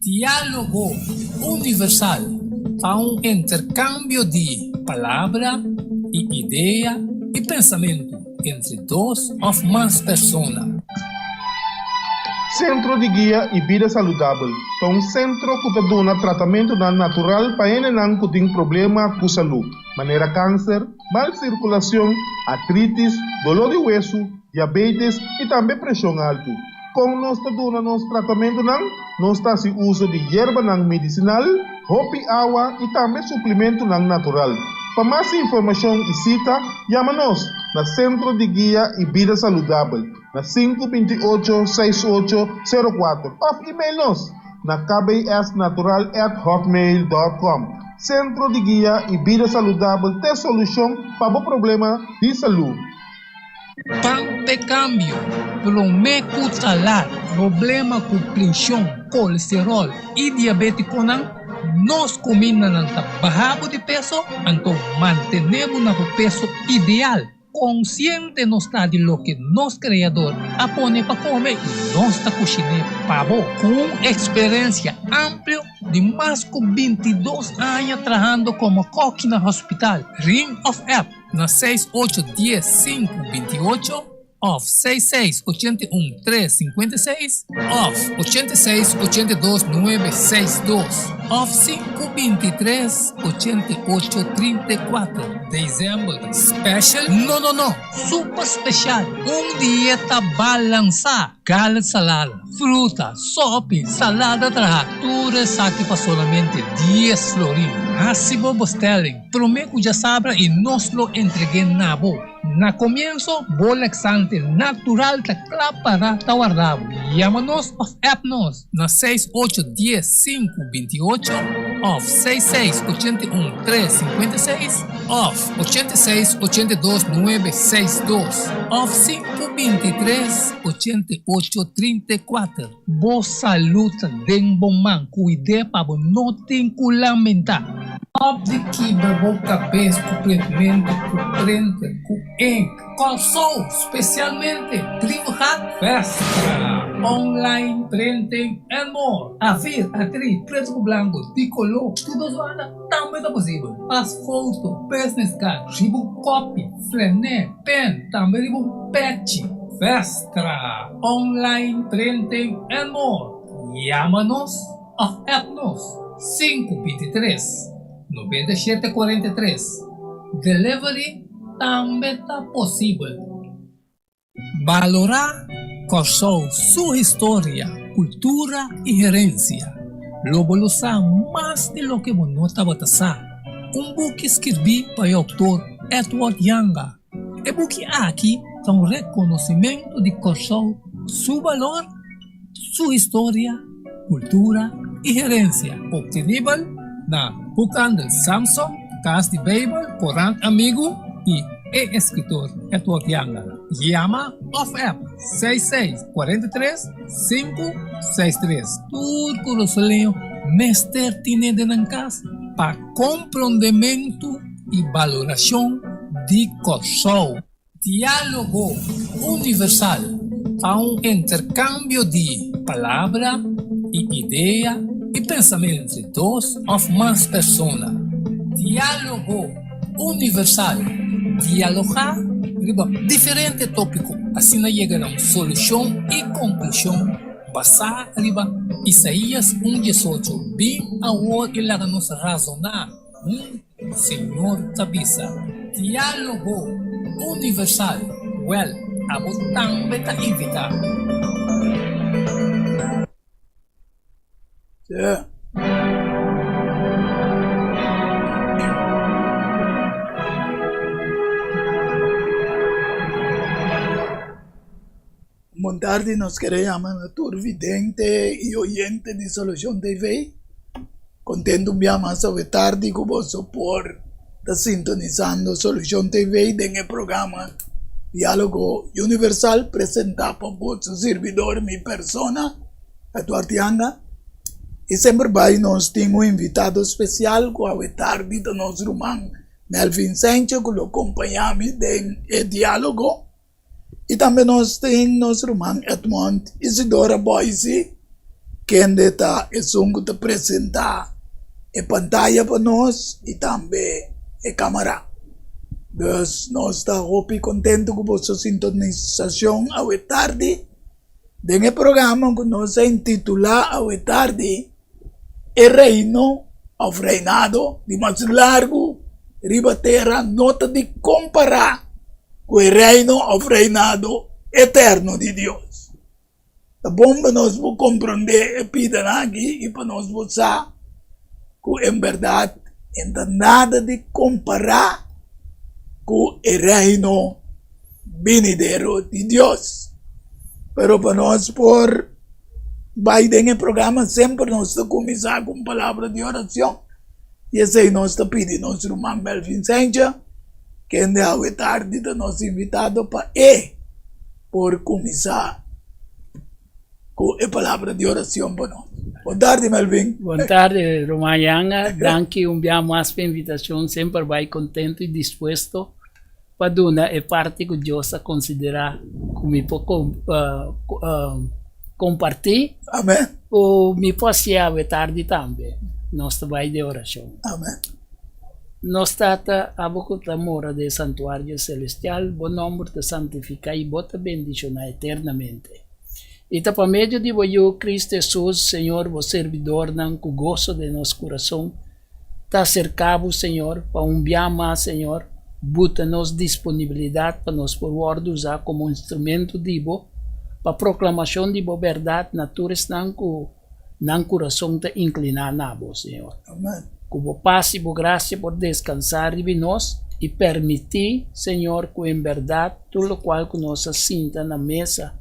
Diálogo Universal ta un interkambio di palabra i idea i pensamentu entre dos òf mas persona. Sentro di Guia i Bida Saludabel ta un sentro ku ta duna tratamentunan natural pa hendenan ku tin problema ku salú, manera kanser, mal sirkulashon, artritis, doló di wesu, diabetes i tambe preshon altu. Kon nos ta duna nos tratamentunan? Nos ta hasi uso di yerbanan medisinal, hopi awa i tambe suplimentunan natural. Pa mas informashon i sita, yama nos na Sentro di Guia i Bida Saludabel na sinku binti ocho seis ocho sero kuater òf email nos na kbsnatural at hotmail dòt kòm. Sentro di Guia i Bida Saludabel t'e solushon pa bo problema di salú. Pan p'e kambio, promé ku talar problema ku prenshon, kolesteròl i diabétikonan, nos kumindanan ta baha bo di peso, anto mantené bo na bo peso ideal. Konsiente nos ta di loke nos Kreador a pone pa kome i nos ta kushiné pa bo. Ku un eksperensia amplio di mas ku bintidos aña trahando komo kòki na hospital, Ring òf app na seis ocho dies sinku binti ocho òf seis seis ochenta i un tres sinkuenta i seis òf ochenta i seis ochenta i dos nuebe seis dos òf sinku binti tres ochenta i ocho trinta i kuater. December special? No no no! Super special! Un dieta balansá! Garlic salada, fruta, sopi, salada traha, tur esaki pa solamente dies florin. Hasi bo bestelling prome ku djasabra i nos lo entreg'é na bo. Na komienso, bo laxante natural ta kla para ta warda bo. Yama nos òf app nos na seis ocho dies sinku binti ocho òf seis seis ochenta i un tres sinkuenta i seis òf ochenta i seis ochenta i dos nuebe seis dos òf sinku binti tres ochenta i ocho trinta i kuater. Bo salud ta den bo man, cuid'é pa bo no tin cu lamenta. Stop di kibra bo cabes cu printmento, cu printer, cu ink. Kòrsou, spesialmente Brievengat, Vestra, online printing and more. Afir, atri, pretu ku blanku, di koló, tur dos banda tambe ta posibel. Pas foto, business card, riba un kopi, flené, pen, tambe riba un pechi. Vestra, online printing and more. Yama nos òf app nos, sinku bintitres, noventa i shete kuarenta i tres. Delivery tambe ta posibel. Balorá Kòrsou su historia, kultura i herensia. Lo bo lo sa mas di loke bo no tabata sa. Un buki skirbí pa e outor Edward Janga. E buki aki ta un rekonosimentu di Kòrsou su balor, su historia, kultura i herensia. Optenibel na Boekhandel Samson, Kas di Beibel, Korant Amigu i e eskritor Edward Janga. Yama òf app seis seis kuarenta i tres sinku seis tres. Tur kurasoleño mester tine den nan kas pa komprondementu i balorashon di Kòrsou. Diálogo Universal ta un interkambio di palabra i idea i pensamentu entre dos òf mas persona. Diálogo Universal, dialogá riba diferente tópiko asina yega na un solushon i konklushon basá riba Isaías un diesocho, Bin awor i laga nos razoná huntu. Señor ta bisa, Diálogo Universal, wèl, abo tambe ta invitá. Yeah. Bon tardi, nos kere yama na tur vidente i oyente di Solucion TV. Contento un bia mas awe tardi cu boso por ta sintonisando Solucion TV den e programa Dialogo Universal presenta pa boso sirbidor mi persona Eduard Yanga. Y semper bay nos tin un invitado especial cu awe tardi ta nos ruman Melvin Sanchez cu lo compaña mi den e dialogo. I tambe nos tin nos ruman Edmond Isidora Boise. kende ta esun ku ta presentá e pantaya pa nos i tambe e kamara. Dus nos ta hopi kontentu ku boso sintonisashon awe tardi den e programa ku nos a intitulá awe tardi E Reino òf Reinado di mas largu riba tera no ta di kompará ku e Reino òf Reinado eterno di Dios. Ta bon pa nos por komprondé e pidanan aki i pa nos por sa ku en bèrdat e ta nada di kompará ku e Reino binidero di Dios. Pero pa nos por bai den e programa semper nos ta kuminsá ku un palabra di orashon i esei nos ta pidi nos ruman Melvin Sencha kende awe tardi ta nos invitado pa e por kuminsá ku e palabra di orashon pa nos. Bon tardi Melvin. Bon tardi ruman Yanga, danki un bia mas pa e invitashon, semper bai kontento i dispuesto pa duna e parti ku Dios a konsiderá ku mi por kompartí. Amen. Ku mi por hasié awe tardi tambe. Nos ta bai den orashon. Amen. Nos Tata, abo ku ta mora den e santuario selestial, bo nòmber ta santifiká i bo ta bendishoná eternamente. I ta pa medio di bo Yu, Kristu Hesus, Señor, bo sirbidornan ku goso den nos kurason ta aserká bo, Señor, pa un bia mas, Señor, buta nos disponibilidat pa nos por wòrdu usá komo instrumento di bo pa proklamashon di bo bèrdat na tur esnan ku nan kurason ta inkliná na bo, Señor. Ku bo pas i bo grasia por deskansá riba nos i permití, Señor, ku en bèrdat tur lokual ku nos a sinta na mesa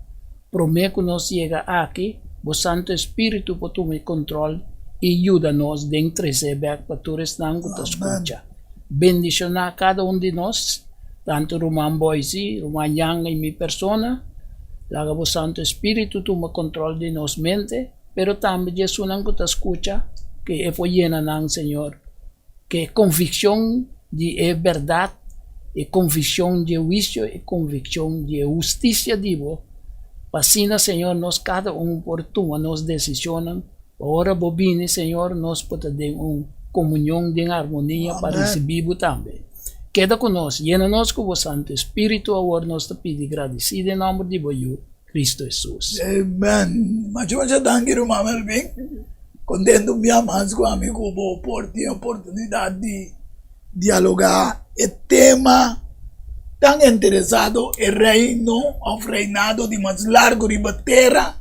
promé ku nos yega aki, bo Santu Espíritu por tuma e kontròl i yuda nos den tres'é bèk pa tur esnan ku ta skucha. Bendishoná kada un di nos, tantu ruman Boise, ruman Yanga i mi persona. Laga bo Santu Espíritu tuma kontròl di nos mente, pero tambe di esunnan ku ta skucha, ke e por yena nan, Señor, ke e konvikshon di e bèrdat, e konvikshon di e huisio, e konvikshon di e hustisia di bo, pa asina, Señor, nos kada un por tuma nos desishonnan. Pa ora bo bini, Señor, nos por ta den un komunion, den armonia pa risibí bo tambe. Keda ku nos, yena nos ku bo Santu Espíritu awor nos ta pidi gradisí den nòmber di bo Yu, Kristu Hesus. Amen. Masha masha danki ruman Melvin. Kontentu un bia mas ku ami ku bo por tin oportunidat di dialogá e tema tan interesado, e reino òf reinado di mas largu riba tera.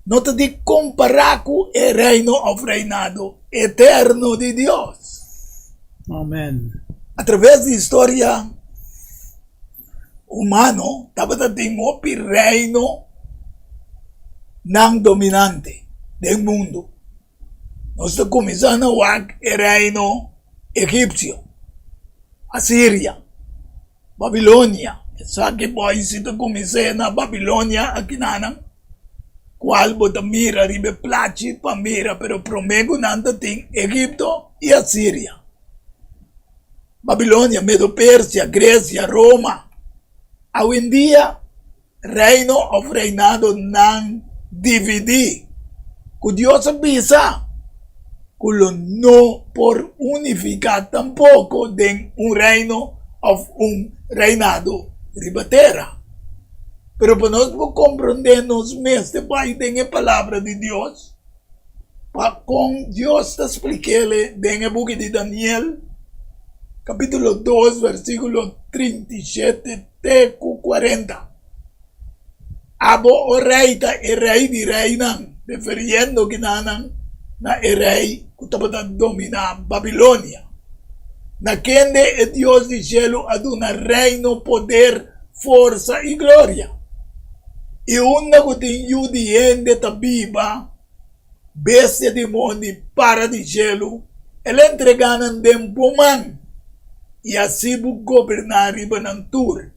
No ta di kompará ku e Reino òf reinado eterno di Dios. Amen. Atraves di historia humano tabata tin hopi reinonan dominante den mundu. Nos ta kuminsá na wak e reino egipsio, Asiria, Babilonia. Esaki boisi ta kumins'é na Babilonia akinanan, kual bo ta mira riba e plachi pa mira, pero promé ku nan ta tin Egipto i Asiria. Babilonia, Medo-Persia, Gresia, Roma. Awendia Reino of reinadonan dividí, ku Dios a bisa ku lo no por unifiká tampoko den un reino of un reinado riba tera. Pero pa nos por komprondé nos mester bai den e Palabra di Dios pa kon Dios ta splik'é den e buki di Daniel kapítulo dos versíkulo 37. te ku kuarenta. Abo, o rei, ta e rei di reinan, referiendo kinanan na e rei ku tabata dominá Babilonia, na kende e Dios di shelu a duna reino, poder, forsa i gloria. I unda ku tin yu di hende ta biba, bestia di mondi para di shelu, el a entregá nan den bo man, i hasi bo goberná riba nan tur.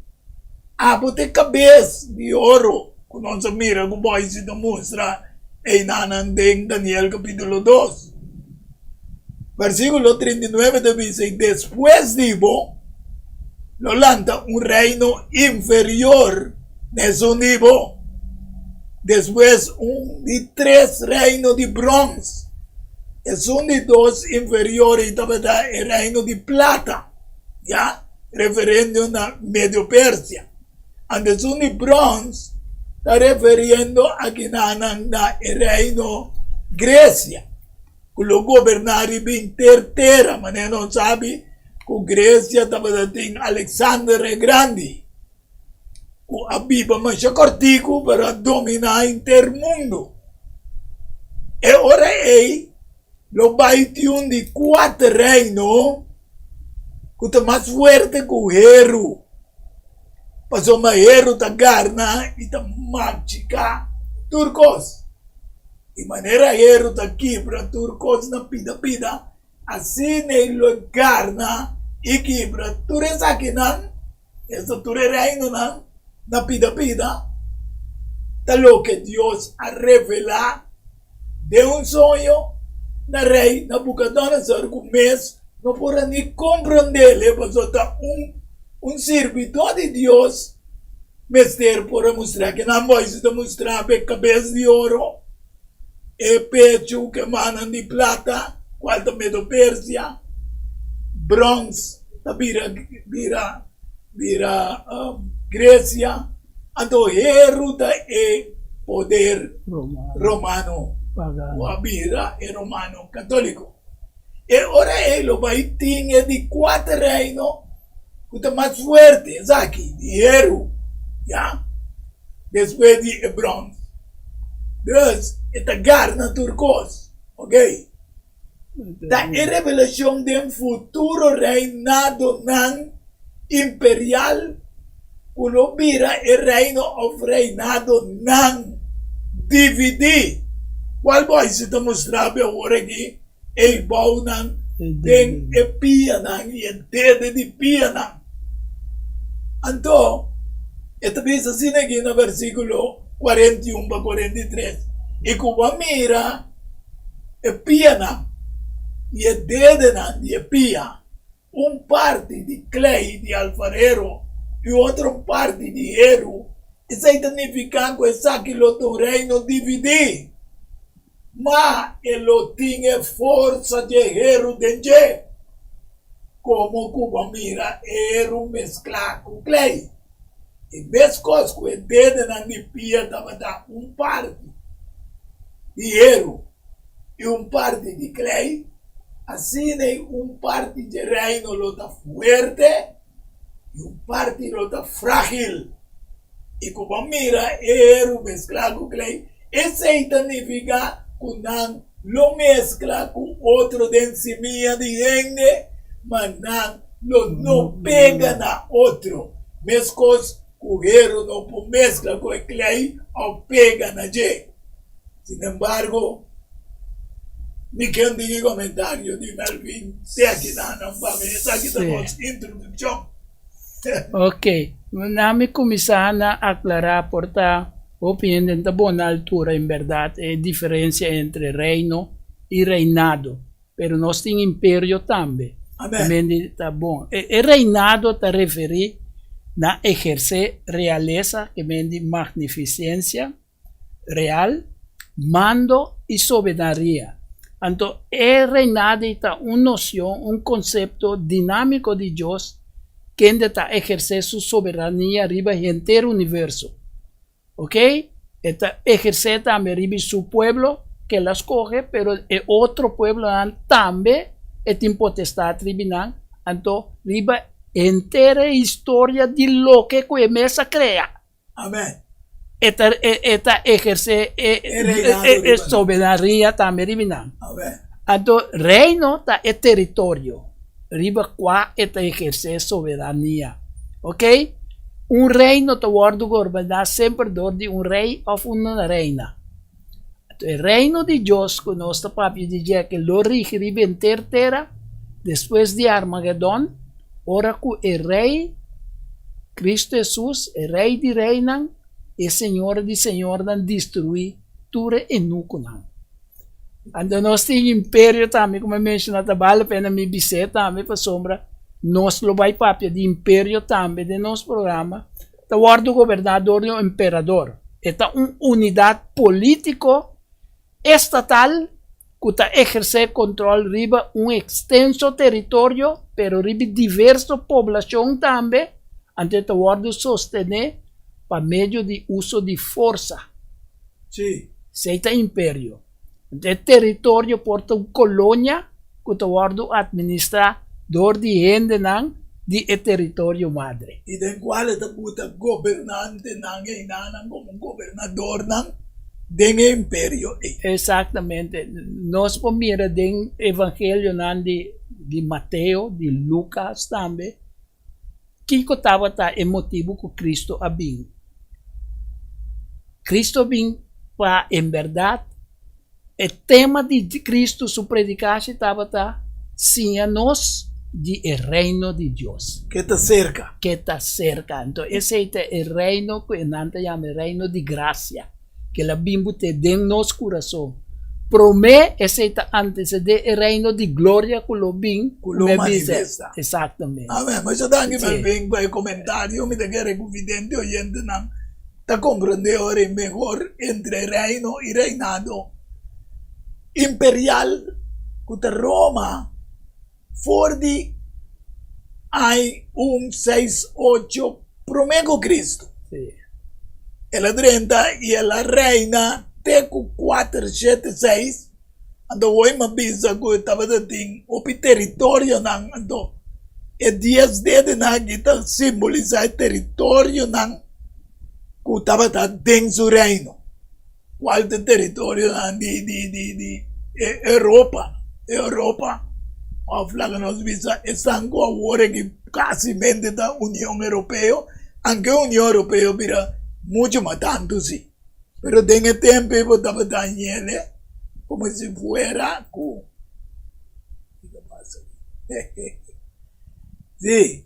Abo ta e kabes di oro ku nos a mira ku Boise ta mustra einanan den Daniel kapítulo dos. Versíkulo 39 ta bisa, I despues di bo lo lanta un reino inferior na esun di bo. Despues un di tres reino di brons. Esun di dos inferior ei tabata e reino di plata, ya, referendo na Medio-Persia. Anto esun di brons ta referiendo akinanan na e reino Grecia, ku lo goberná riba henter tera. Manera nos sabi ku Grecia tabata tin Alexander e Grandi. ku a biba masha kòrtiku pero a dominá henter mundu. E ora ei lo bai tin un di kuater reino ku ta mas fuerte ku heru, pasobra heru ta garna i ta machiká tur kos. Di manera heru ta kibra tur kos na pida pida. Asina ei lo e garna i kibra tur esakinan, esta tur e reinonan, na pida pida. Ta loke Dios a revelá den un soño na rei Nabucodonosor ku mes no por a ni komprondé el, pasobra ta un un sirbidó di Dios mester por a mustra. Kinan Moises ta mustra pa e kabes di oro. E pechu ku e mannan di plata, kual ta Medo-Persia, bròns ta bira bira bira Gresia, anto heru ta e poder romano ku a bira e romano katóliko. E ora ei lo bai tin e di kuater reino ku ta mas fuerte, esaki di heru, ya. Despues di e brons. Dus, e ta garna tur kos. Ok. Ta e revelashon den futuro reinadonan imperial ku lo bira e reino òf reinadonan dividí. Kual boisi ta mustra bo awor aki? E bounan den e pianan i e dede di pianan. Anto, e ta bisa asina aki na versíkulo 41 pa 43, I ku bo a mira e pianan i e dedenan di e pia, un parti di klei di alfarero i otro parti di heru, esei ta nifiká ku esaki lo ta un reino dividí. Ma e lo tin e forsa dje heru den dje, komo ku bo mira e heru mesklá ku klei. I meskos ku e dedenan di pia tabata un parti di heru i un parti di klei, asina ei un parti dje reino lo ta fuerte i un parti lo ta frágil. I ku bo mira e heru mesklá ku klei, esei ta nifiká ku nan lo meskla ku otro den simia di hende, ma nan lo no pega na otro, meskos ku heru no por meskla ku e klei òf pega na dje. Sinembargo, mi ke un tiki komentario di Melvin te aki nan pa mi. Esaki ta nos introdukshon. Ok, na mi kuminsá na aklará por ta hopi hende no ta bon na altura en bèrdat e diferensia entre reino i reinado, pero nos tin imperio tambe. Amen. Ta bon. E reinado ta referí na ehersé realesa, ke men di magnifisensia. real, mando i soberania. Anto e reinado ei ta un nocion, un concepto dinámico di Dios kende ta ehercé su soberania riba henter universo. Ok? E ta ehercé tambe riba su pueblo ke el a scoge, pero e otro pueblonan tambe e tin potestad riba nan, anto riba henter e historia di loke cu e mes a crea. Amen. E ta, e, e ta ehersé e, E reinado e, e riba nan. soberania tambe riba nan. Amen. Anto reino ta e teritorio riba kua e ta ehersé soberania. Ok? Un reino ta wòrdu goberná semper dor di un rei òf un reina. Anto e reino di Dios ku nos ta papia di dje ke lo rigi riba henter tera despues di Armagedon, ora ku e Rei, Kristu Hesus, e Rei di reinan i e Señor di señornan destruí tur e enukunan. Anto nos tin imperio tambe ku mi a menshoná, ta bale pena mi bis'é tambe pasobra nos lo bai papia di imperio tambe den nos programa, ta wòrdu goberná dor di un emperador. E ta un unidat polítiko estatal ku ta ehersé kontrol riba un ekstenso teritorio, pero riba diverso poblashon tambe, anto e ta wòrdu sostené pa medio di uso di forsa. Sí. Esei ta imperio. Anto e teritorio por ta un kolonia ku ta wòrdu atministrá dor di hendenan di e teritorio madre. I den kual e ta buta gobernantenan einanan komo gobernadornan den e imperio ei. Eksaktamente. Nos por mira den evangelionan di di Mateo, di Lukas tambe, kiko tabata e motibu ku Kristu a bin. Kristu a bin pa en bèrdat E tema di Cristo su predikashi tabata siña nos di e Reino di Dios. Ke ta serka. Ke ta serka. Anto esei ta e Reino ku e nan ta yama e Reino di Grasia, ke el a bin but'é den nos kurason. Promé esei ta antesedé e Reino di Gloria ku lo bin, Ku lo manifestá. Exactamente. Amen. Masha danki Melvin pa e komentario. Mi ta kere ku vidente oyentenan ta comprende ora e mehor entre reino y reinado imperial cu ta Roma for di ai un seis ocho prome cu Cristo. El a drenta y el a reina te cu cuater shete seis. Anto hoy mi a bisa cu e tabata tin hopi teritorionan, anto e dies dedenan aki ta simbolisa e teritorionan cu tabata den su reino. Cual ta e teritorionan di di di di e Europa, Europa of laga nos bisa esnan cu awor aki casimente ta Union Europeo, aunke Union Europeo bira mucho mas tanto si. Pero den e tempo ei bo tabata hañ'ele como si fuera cu Kiko pasa aki? Sí.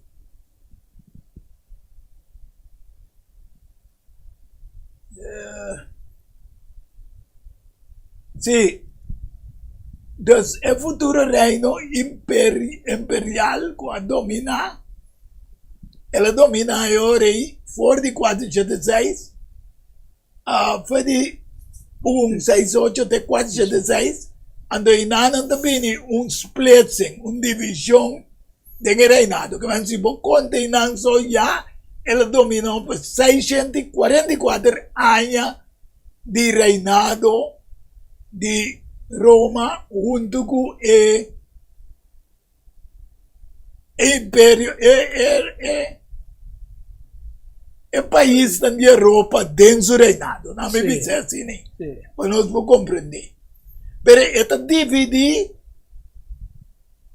Sí. Dus e futuro reino imperial cu a domina, el a domina e ora ei for di 486 for di un seis ocho te kuater shete seis, anto einan nan ta bini un splitsing, un divishon den e reinado. Ke men si bo konta einan so ya el a dominá pa seishenta i kuarenta i kuater aña di reinado di Roma huntu ku e E imperio, e e e e paisnan di Europa den su reinado. Nan mi bisa asina pa nos por comprende. Pero e ta dividi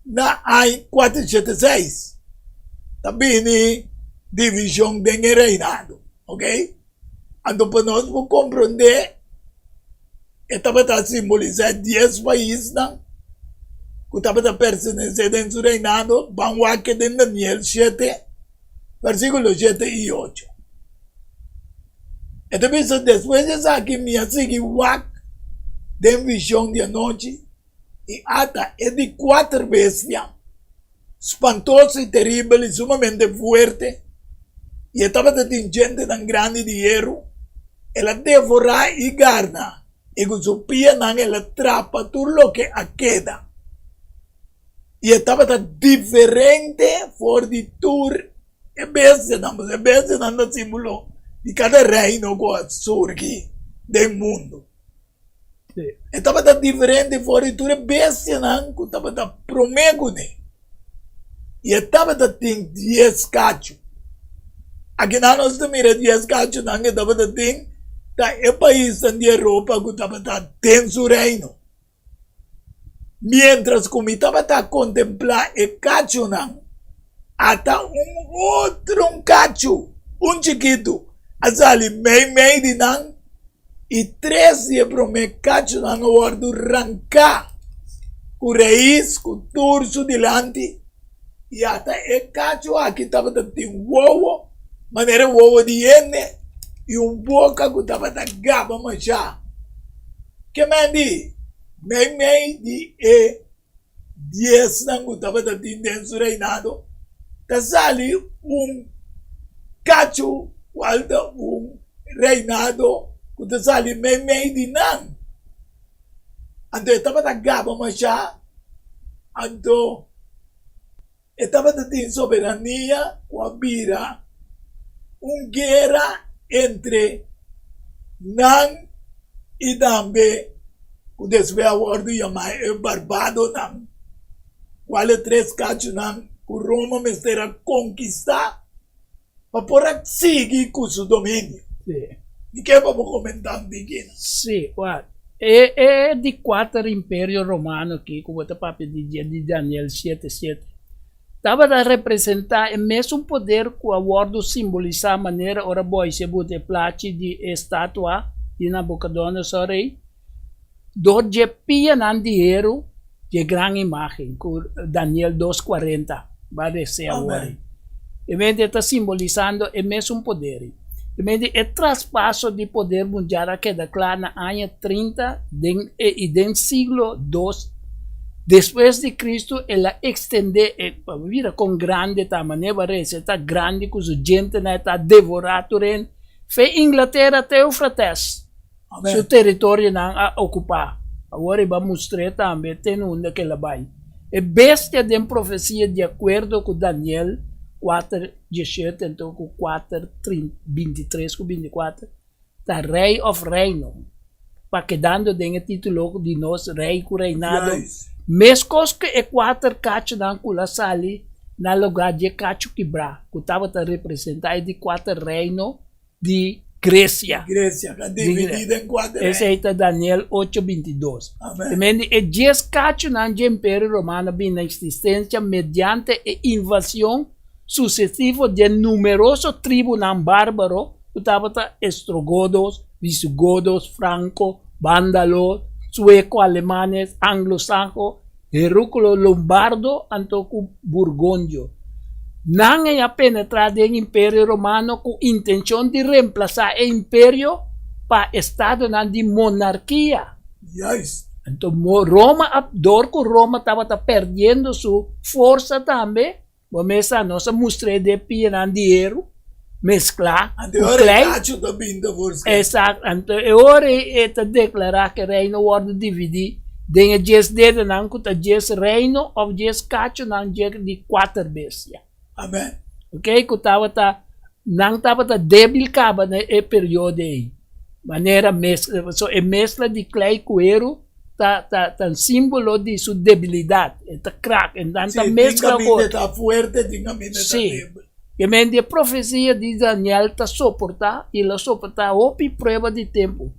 na aña 476. Ta bini division den e reinado, ok? Anto pa nos por comprende E tabata simbolisá e dies paisnan ku tabata pertenesé den su reinado. Ban wak den Daniel shete, versíkulo shete i ocho. E ta bisa, Despues di esaki mi a sigui wak den vishon di anochi, i ata e di kuater bestia, spantoso i teribel i sumamente fuerte, i e tabata tin djentenan grandi di heru. El a devorá i garna, i ku su pianan el a trapa tur loke a keda. I e tabata diferente for di tur e bestianan, pasobra e bestianan ta símbolo di kada reino ku a surgi den mundu. E tabata diferente for di tur e bestianan ku tabata promé kuné. I e tabata tin dies kachu. Akinan nos ta mira dies kachunan ku e tabata tin ta e paisnan di Europa ku tabata den su reino. Miéntras ku mi tabata kontemplá e kachunan, ata un otro un kachu, un chikitu, a sali meimei di nan. I tres di e promé kachunan a wòrdu ranká ku rais ku tur su dilanti, i ata e kachu aki tabata tin wowo manera e wowo di hende i un boka ku tabata gaba mashá. Ke men di meimei di e diesnan ku tabata tin den su reinado ta sali un kachu kual ta un. reinado ku ta sali meimei di nan. Anto e tabata gaba mashá, anto e tabata tin soberania ku a bira un guera entre nan i tambe ku despues a wòrdu yamá e barbadonan, kual e tres kachunan ku Roma mester a konkistá pa por a sigui ku su dominio. Mi ke pa bo komentá un tiki. Sí, wak. E e di kuater imperio romano aki ku bo ta papia di dje di Daniel shete shete tabata representá e mesun poder ku a wòrdu simbolisá manera ora Boise buta e plachi di e statua di Nabukodonosor ei dor dje pianan di heru dje gran imágen ku Daniel dos kuarenta ba resé awor ei. E mente e ta simbolisando e mesun poder ei. E mente e traspaso di poder mundial a keda kla na aña 30 den e i den siglo dos despues di Cristo el a ekstendé e pa mira kon grandi e ta manera bo a resa e ta grandi ku su djentenan e ta devorá tur hende fe Inglatera te Eufrates. Su teritorionan a okupá. Awor e ba mustr'é tambe te unda ku el a bai. E bestia den profesia di akuerdo ku Daniel kuater diesshete anto ku kuater bintitres ku bintikuater ta rei òf reino, pa kedando den e título di nos rei ku reinado, meskos ku e kuater kachunan ku la sali na lugá dje kachu kibrá ku tabata representá e di kuater reino di Grecia. Grecia, ka dividí den kuater reino. Esei ta Daniel ocho 22. Amen. Temendi e dies kachunan dje Imperio Romano bin na eksistensia mediante e invasion susesivo dje numeroso tribunan bárbaro ku tabata estrogodos, visigodos, franko, vándalo, sueko, alemanes, anglo-sajo, Herúculo Lombardo anto ku Burgondio. Nan ei a penetrá den Imperio Romano ku intenshon di remplasá e imperio pa estadonan di monarkia. Juist. Anto Roma a, dor ku Roma tabata perdiendo su forsa tambe, Bo mes sa, nos a mustr'é den pianan di heru mesklá ku klei. Exacto. Anto e ora ei e ta deklará ku e reino wòrdu dividí den e djes dedenan ku ta djes reino òf djes kachunan dje di kuater bestia. Amen. Ok, ku tabata, nan tabata débil kaba na e periodo ei. Manera mes, so e meskla di klei ku heru ta ta ta un simbolo di su debilidad, e ta krak, en dan ta Sí, tin mezcla kaminda otro. ta fuerte, tin kaminda ta Sí. débil. Ke men di e profesia di Daniel ta soportá i lo soportá hopi prueba di tempu.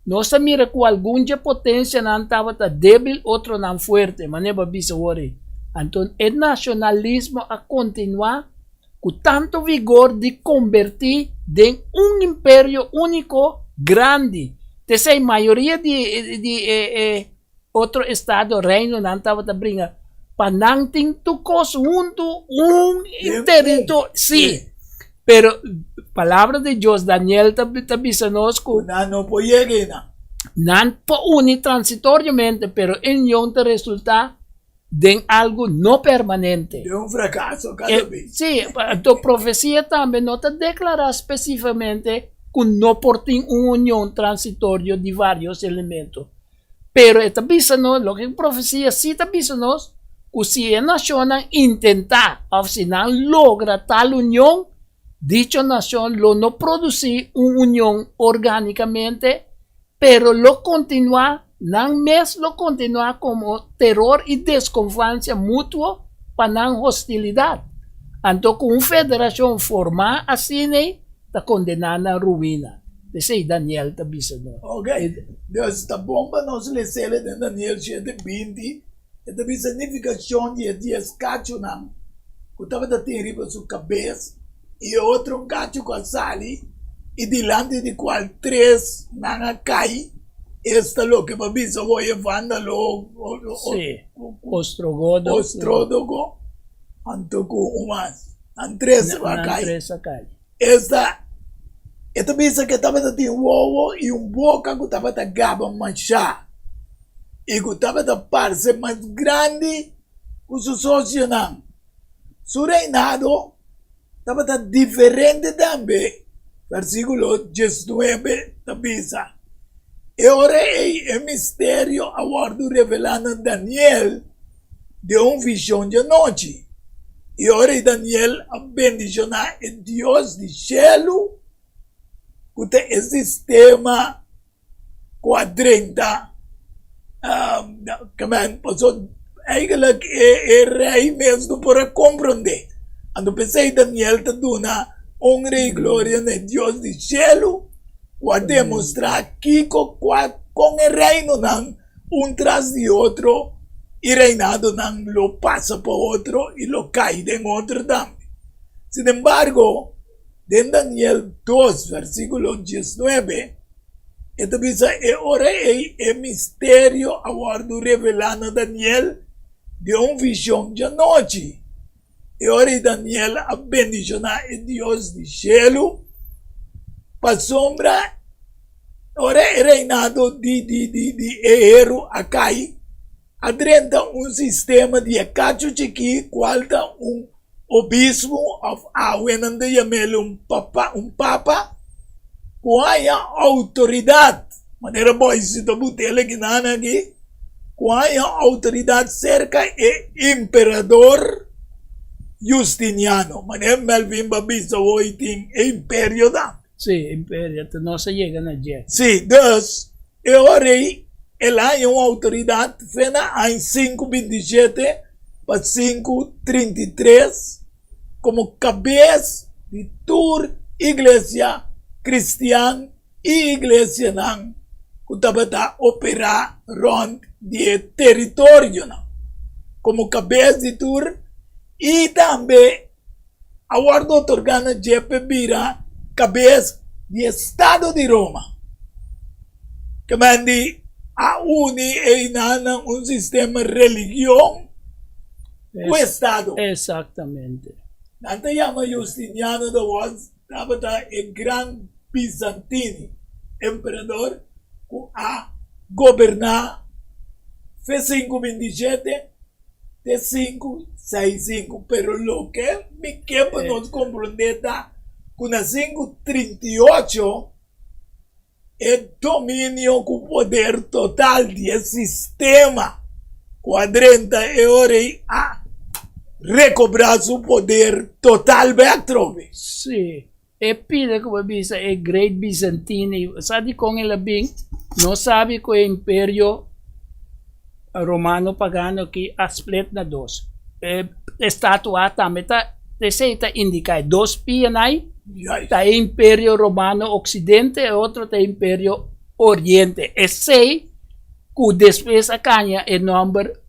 Nos ta mira ku algun dje potensianan tabata débil, otronan fuerte, manera bo a bisa awor ei. Anto e nashonalismo a kontinuá ku tantu vigor di kombertí den un imperio úniko grandi. T'esei mayoria di di e e otro estado, reinonan tabata bringa pa nan tin tur kos huntu un teritorio. Sí, pero palabra di Dios, Daniel ta ta bisa nos ku Nan no por yega einan. Nan por uni transitoriamente, pero e union ta resultá den algu no permanente. Den un frakaso kada bes. Sí, anto profesia tambe no ta deklará spesífikamente ku no por tin un union transitorio di vários elemento. Pero e ta bisa nos, loke e profesia sí ta bisa nos, ku si e nashonnan intentá òf si nan logra tal union, dicho nashon lo no produsí un union orgánikamente, pero lo kontinuá, nan mes lo kontinuá komo teror i deskonfiansa mutuo pa nan hostilidat. Anto ku un federashon formá asin'ei ta kondená na ruina. P'esei Daniel ta bisa nos. Ok, dus ta bon pa nos les'el den Daniel shete 20. E ta bisa nifikashon di e dies kachunan ku tabata tin riba su kabes i e otro kachu ku a sali i dilanti di kual tres nan a kai, esta loke bo a bisa bo e vándalo, ostrogodo, ostrodogo, anto ku un mas, nan tres a kai. Nan tres a kai. Esta, e ta bisa ku e tabata tin wowo i un boka ku tabata gaba mashá i ku tabata parse mas grandi ku su sosionan. Su reinado tabata diferente tambe. versíkulo diesnuebe ta bisa, E ora ei e misterio a wòrdu revelá na Daniel den un vishon djanochi. I ora ei Daniel a bendishoná e Dios di shelu, ku ta e sistema ku a drenta pasobra eigenlijk e rei mes no por a komprondé. Anto p'esei Daniel ta duna honra i gloria na e Dios di shelu ku a demostrá kiko kua kon e reinonan un tras di otro i reinadonan lo pasa pa otro i lo kai den otro tambe. Sinembargo, Den Daniel dos, versíkulo diesnuebe, e ta bisa, E ora ei e misterio a wòrdu revelá na Daniel den un vishon djanochi. E ora ei Daniel a bendishoná e Dios di shelu, pasobra ora e reinado di di e heru a kai, a drenta un sistema di e kachu chikí kual ta un obispo òf awe nan ta yam'el un papa un papa ku haña outoridat manera boisi ta butel akinan aki ku haña outoridat serka e emperador Justiniano manera Melvin ba bisa hoy tin e imperio tambe. Sí, imperio, te nos a yega na dje. Sí, dus e ora ei el a haña un outoridat fe na aña 527 pa 533 komo kabes di tur iglesia kristian i iglesianan ku tabata operá rònt di e teritorionan komo kabes di tur i tambe a wòrdu otorgá na dje p'e bira kabes di estado di Roma. Kemendi a uni einan na un sistema religion ku estado. Exactamente. Nan ta yama Justiniano de was tabata e gran Bizantini emperador ku a goberná fe 527 te 565. Pero loke mi ke pa nos komprondé ta ku na 538 e dominio ku poder total di e sistema ku a drenta e ora ei a rekobrá su poder total bèk atrobe. Sí. E pida ku bo bisa e Great Byzantine, sa dikon el a bin? Nos sabi ku e imperio romano pagano aki a split na dos. E estatua tambe ta, esei ta indiká e dos pianan ta e imperio romano oksidente, e otro ta e imperio oriente. Esei ku despues a kaña e nòmber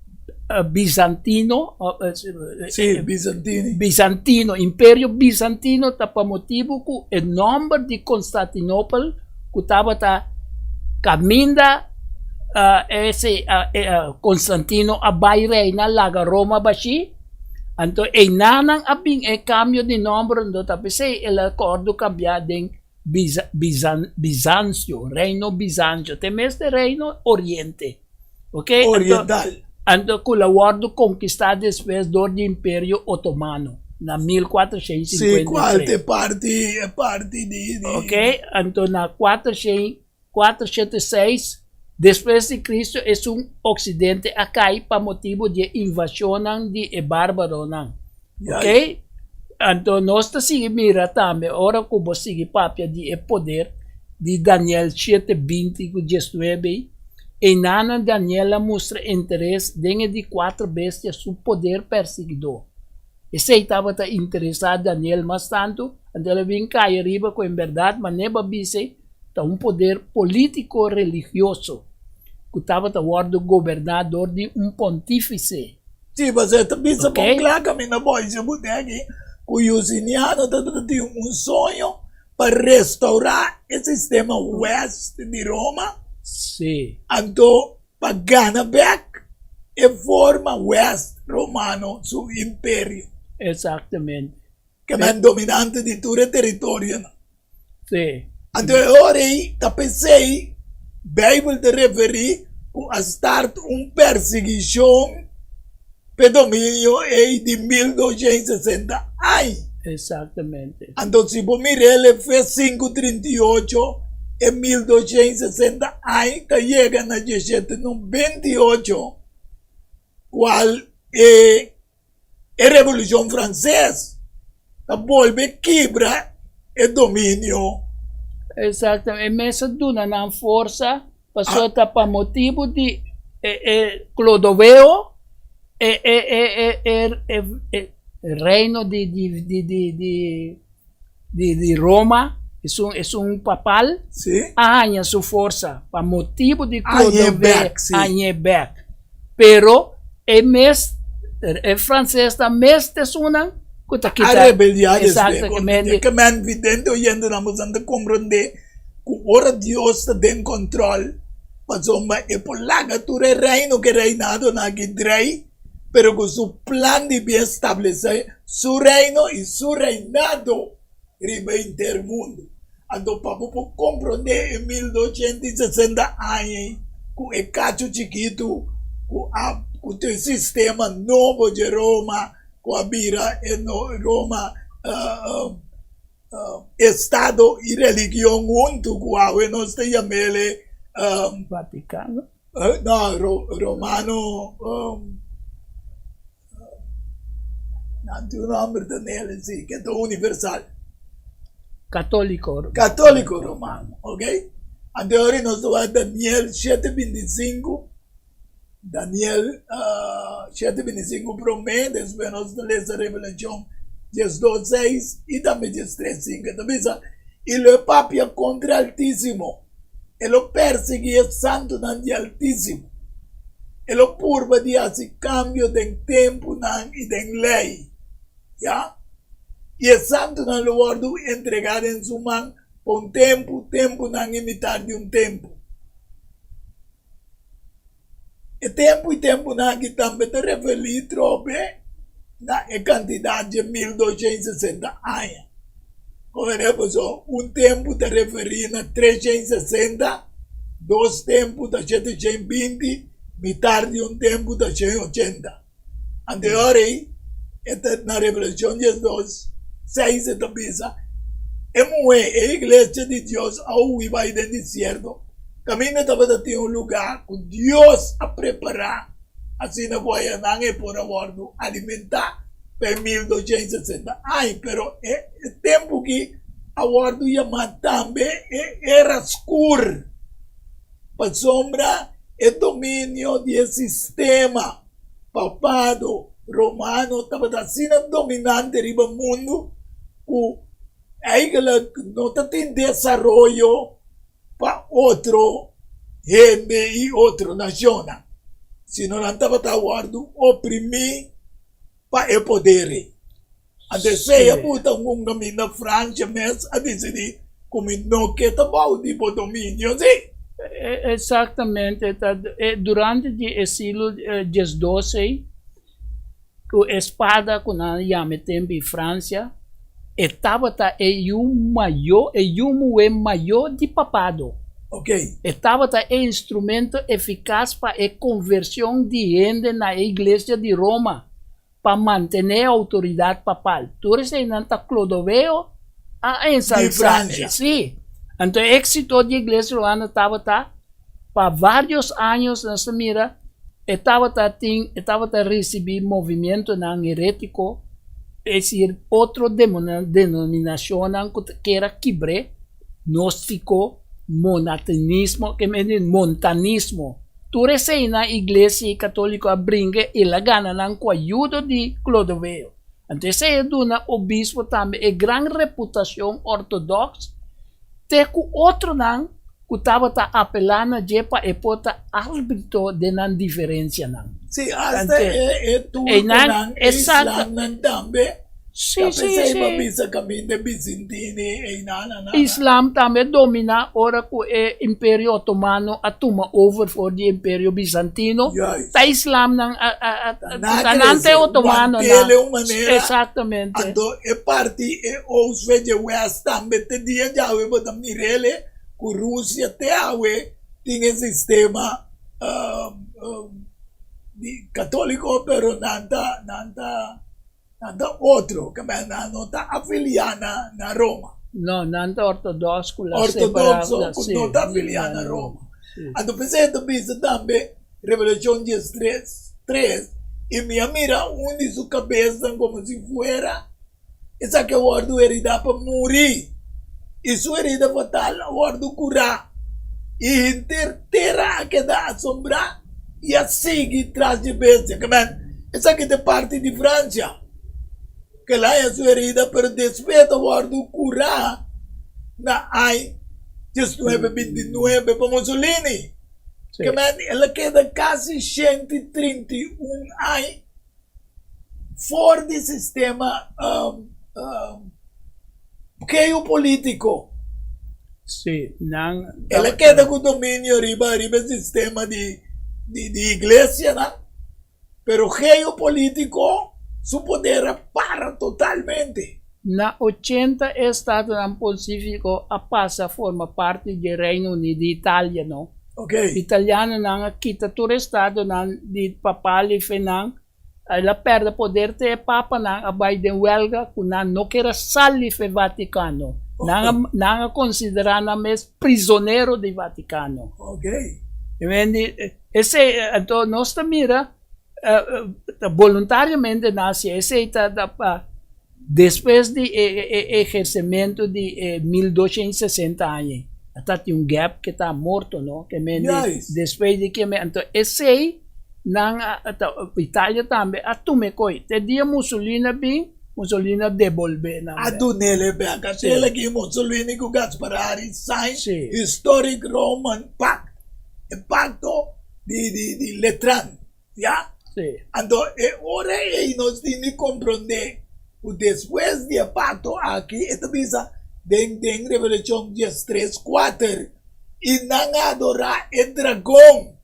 Bizantino, Sí, Bizantini. Bizantino, Imperio Bizantino ta pa motibu ku e nòmber di Konstantinopel ku tabata kaminda ese Konstantino a bai reina laga Roma bashí, anto einanan a bin e kambio di nòmber, anto ta p'esei el a kòrdu kambiá den Bizancio, Reino Bizancio, te mes te Reino Oriente. Ok? Oriental. Anto ku la wòrdu konkistá despues dor di Imperio Otomano na 1453. Sí, kual te parti, e parti di, di. Ok, anto na 406 despues di Cristo esun Oksidente a kai pa motibu di e invashonnan di e bárbaronan. Ok, anto nos ta sigui mira tambe ora ku bo sigui papia di e poder di Daniel shete binti ku diesnuebe, einanan Daniel a mustra interes den e di kuater bestia su poder persiguidó. Esei tabata interesá Daniel mas tantu, anto el a bin kai ariba ku en bèrdat manera bo a bisa ta un poder polítiko religioso ku tabata wòrdu goberná dor di un pontífise. Sí, pasobra e ta bisa bon kla kaminda boise bo den aki ku Justiniano ta tin un soño pa restourá e sistema west di Roma. Sí. Anto pa gana bèk e forma west romano su imperio. Exactamente. Ke men dominante di tur e teritorionan. Sí. Anto e ora ei ta p'esei Beibel ta referí ku a start un persiguishon p'e dominio ei di 1260 aña. Exactamente. Anto si bo mir'el e fe 538 e 1260 aña ta yega na 1798 cual e e Revolucion Frances ta bolbe kibra e dominio. Exactamente, e mes a duna nan forsa pasobra ta pa motibu di e e Clodoveo e e e e e e e reino di di di di di di di Roma esun esun papal Sí. a haña su forsa pa motibu di Hañ'é Clodoveo bek, sí. hañ'é bek. Pero e mes e francesnan mes ta esunnan ku ta A kita rebeldiá despues. Exactamente. Ke men vidente oyentenan boso ta komprondé ku ora Dios ta den kòntròl pasobra e por laga tur e reino ku e reinadonan aki drei pero ku su plan di bien establesé su reino i su reinado riba henter mundu. Anto pa bo por komprondé e 1260 aña ei ku e kachu chikitu ku a ku ta e sistema nobo dje Roma ku a bira e Roma estado i religion huntu ku awe nos ta yam'el e Vaticano. No, Romano nan tin un nomber ta nel si ke ta universal. Católico. Católico Romano, ok. Anto ora nos ta wak Daniel shete 25, Daniel shete 25 prome, despues nos ta lesa Revelacion 12 seis i tambe 13 cinco. E ta bisa, I lo e papia kontra Altísimo. E lo persiguí e santunan di Altísimo. E lo purba di hasi kambio den tempunan i den lei. Ya. I e santunan lo wòrdu entregá den su man pa un tempu, tempunan i mitar di un tempu. E tempu i tempunan aki tambe ta referí trobe na e kantidat dje 1260 aña. Komprendé? Pasobra un tempu ta referí na 360, dos tempu ta 720, mitar di un tempu ta 180. Anto e ora ei, e ta na Revelashon 12, 6 e ta bisa, E muhé, e iglesia di Dios a hui bai den desierto, kaminda tabata tin un lugá ku Dios a prepará, asina ku ayanan e por a wòrdu alimentá pa e 1260 aña. Pero e tempu aki a wòrdu yamá tambe e era skur, pasobra e dominio di e sistema papado romano tabata asina dominante riba mundu ku eigenlijk no ta tin desaroyo pa otro hende i otro nashonnan, sino nan tabata wòrdu oprimí pa e poder ei. Anto esei a buta un kaminda Francia mes a disidí ku mi no ke ta bou di bo dominio, si. Exactamente, ta durante di e siglo diesdos ei ku e spada ku nan a yama e tempu di Francia e tabata e yu mayó e yu muhé mayó di papado. E tabata e instrumento efikas pa e konvershon di hende na e iglesia di Roma. pa mantené e outoridat papal. Tur eseinan ta Clodoveo a ensalsá. Di Francia. Sí. Anto e éxito di Iglesia Romano tabata pa varios años nos ta mira e tabata tin e tabata risibí movimientonan herétiko, es decir otro denominashonnan ku ta kier a kibr'é. Gnóstiko, monatinismo, ke men di montanismo. Tur eseinan Iglesia Katóliko a bringa i el a gana nan ku ayudo di Clodoveo. Anto esei a duna obispo tambe e gran reputashon òrtodòks te ku otronan ku tabata apelá na dje pa e por ta árbitro den nan diferensianan. Sí, asta e turkonan, e islamnan tambe. Sí, Ta sí, pesey sí. pa bisa caminda Bizantini ey na na na. Islam tambe a domina ora cu e Imperio Otomano a tuma over for di Imperio Bizantino. Juist. Ta Islamnan a a a Ta na ta nan ta e crece, Otomanonan. wantele un manera. Exactamente. Anto e parti e oost fe dje west tambe te dia djawe bo ta mirele cu Rusia te awe tin e sistema di catolico pero nan ta nan ta. Nan ta otro, ke men nan no ta afiliá na na Roma. No, nan ta ortodox ku la Ortodoxo ku no ta afiliá na Roma. Anto p'esei e ta bisa tambe Revelashon diestres, tres, I mi a mira un di su kabesnan komo si fuera esaki a wòrdu heridá pa muri, i su herida fatal a wòrdu kurá, i henter tera a keda asombrá i a sigui tras dje bestia. Ke men, esaki ta e parti di Francia ku el haña su herida, pero despues ta wòrdu kurá na ai diesnuebe bintinuebe pa Mussolini. Ke men, el a keda kasi 131 ai for di sistema geopolítiko. Sí, nan. El a keda ku dominio riba riba e sistema di di di iglesianan, pero geopolítiko su poder a para totalmente. Na ochenta e estadonan Pacífiko a pasa forma parti dje Reino Uní di Italia, no. Okay. Italianonan a kita tur estadonan di papal i fenan, el a perde poder te e papanan a bai den welga ku nan no kier a sali fe Vaticano. Nan a nan a konsiderá nan mes prisonero di Vaticano. Okay. I mendi esei anto nos ta mira boluntariamente nan hasi esei ta pa Despues di e e ehersementu di e 1260 aña ei, a ta tin un gap ke ta morto no, ke men di Juist. despues di ke men, anto esei nan a ta Italia tambe a tuma e koi, te dia Mussolini a bin, Mussolini a debolbe nan A bek. dunele bek, a Sí. tela ki Mussolini ku Gasparari sign Sí. Historic Roman Pact, e pakto di di di Letran. Ya? Sí. Anto e ora ei nos tin di komprondé ku despues di e pakto aki e ta bisa den den Revelashon diestres kuater, I nan a adorá e dragon,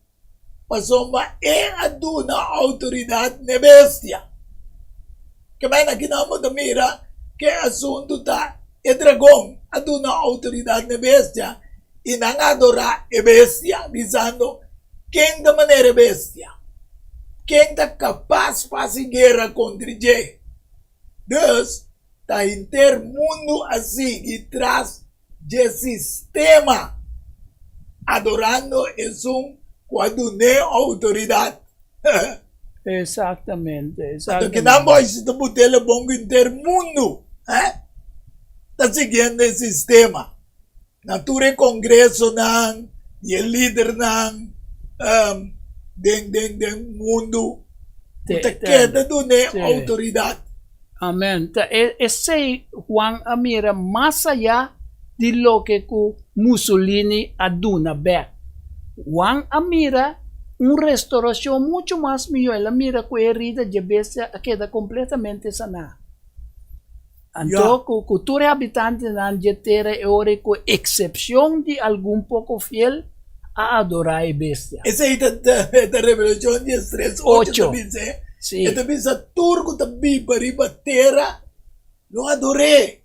pasobra e a duna outoridat n'e bestia. Ke men aki nan bo ta mira ke asuntu ta e dragon a duna outoridat n'e bestia i nan a adorá e bestia, bisando, Ken ta manera e bestia? Ken ta kapas pa hasi guera kontra dje? Dus, ta henter mundu a sigui tras dje sistema, adorando esun ku a dun'é outoridat. Exactamente, Anto exactamente. kinan boys ta but'el bon ku henter mundu, eh, ta siguiendo e sistema. Na tur e kongresonan di e lidernan den den den mundu ku ta keda dun'é outoridat. Amen. Ta esei Juan a mira mas ayá di loke ku Mussolini a duna bèk. Juan a mira un restorashon muchu mas mihó. El a mira ku e herida dje bestia a keda kompletamente saná. Anto ku ku tur e habitantenan dje tera e ora ei ku eksepshon di algun poko fiel a adorá e bestia. Esei ta ta Revelashon diestres ocho ta bisa e. Sí. E ta bisa tur ku ta biba riba tera lo ador'é.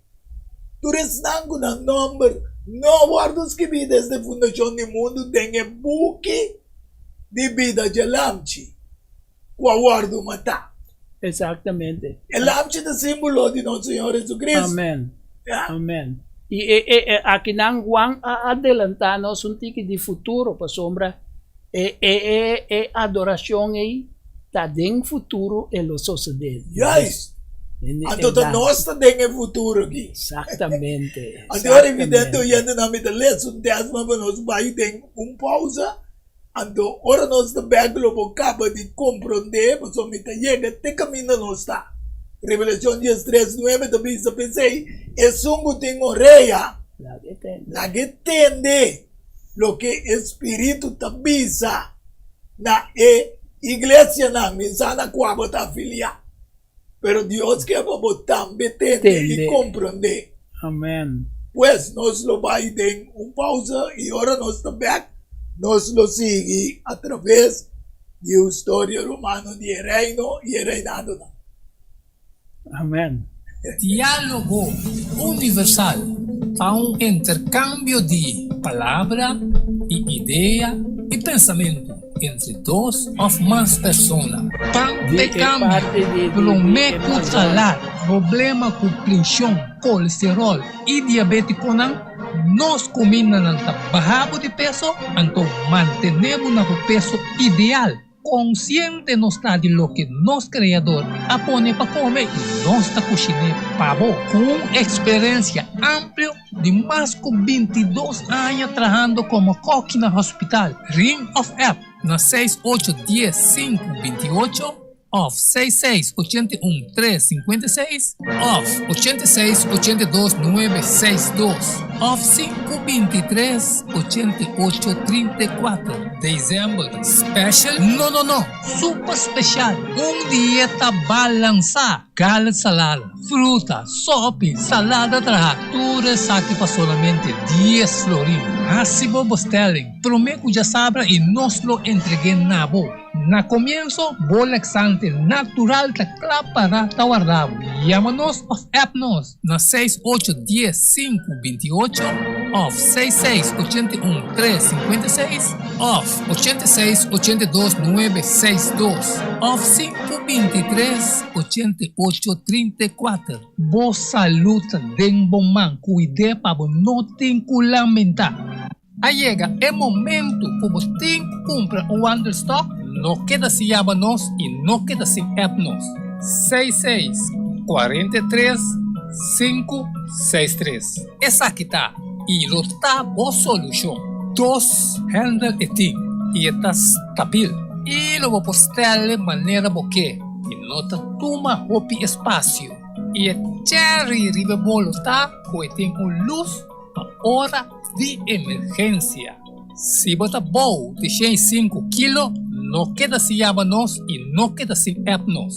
Tur esnan ku nan nòmber no a wòrdu skibí desde fundashon di mundu den e buki di bida dje Lamchi. ku a wòrdu matá. Exactamente. E lamchi ta símbolo di nos Señor Jesucristo. Amen. Ya. Amen. I e, e, e akinan Juan a adelantá nos un tiki di futuro, pasobra e, e, e, e adorashon ei ta den futuro e lo sosodé. Juist. Anto ta nos ta den e futuro aki. Exactamente. Anto ora evidente oyentenan mi ta lesa un tèst pa nos bai den un pausa. Anto ora nos ta bek lo bo kaba di komprondé, pasobra mi ta yega te kaminda nos ta. Revelashon diestres nuebe ta bisa, P'esei, esun ku tin orea, laga e tende loke e spiritu ta bisa na e iglesianan. Mi sa na kua bo ta afiliá. Pero Dios ke pa bo tambe tende i komprondé. Amen. Pues nos lo bai den un pausa i ora nos ta bek nos lo sigui a traves di e historia romano di e reino i e reinadonan. Amen. Diálogo Universal ta un interkambio di palabra i idea i pensamentu. entre dos òf mas persona. Pan Di p'e e kambio, parti di di di promé e ku mazòn. salat, problema ku prenshon, kolesteròl i diabétikonan, nos kumindanan ta baha bo di peso, anto mantené bo na bo peso ideal. Konsiente nos ta di loke nos Kreador a pone pa kome i nos ta kushiné pa bo. Ku un eksperensia amplio di mas ku bintidos aña trahando komo kòki na hospital, ring òf app na seis ocho dies sinku binti ocho òf seis seis ochenta i un tres sinkuenta i seis òf ochenta i seis ochenta i dos nuebe seis dos òf sinku binti tres ochenta i ocho 34. December special? No no no! Super special! Un dieta balansá! Garlic salada, fruta, sopi, salada traha, tur esaki pa solamente dies florin. Hasi bo bestelling prome ku djasabra i nos lo entreg'é na bo. Na komienso, bo laxante natural ta kla para ta warda bo. Yama nos òf app nos na seis ocho dies sinku binti ocho òf seis seis ochenta i un tres sinkuenta i seis òf ochenta i seis ochenta i dos nuebe seis dos òf sinku binti tres ochenta i ocho 34. Bo salú ta den bo man, kuid'é pa bo no tin ku lamentá. A yega e momentu ku bo tin ku kumpra un wandelstòk, no keda sin yama nos i no keda sin app nos. Seis seis, 43, sinku, seis tres. Esaki ta i lo ta bo solushon. Dos handle e tin i e ta stabil i lo bo por stèl'e manera bo ke i no ta tuma hopi espasio. I e cherry riba e bolo ta ku e tin un lus pa ora di emergensia. Si bo ta bou di shen i sinku kilo, no keda sin yama nos i no keda sin app nos.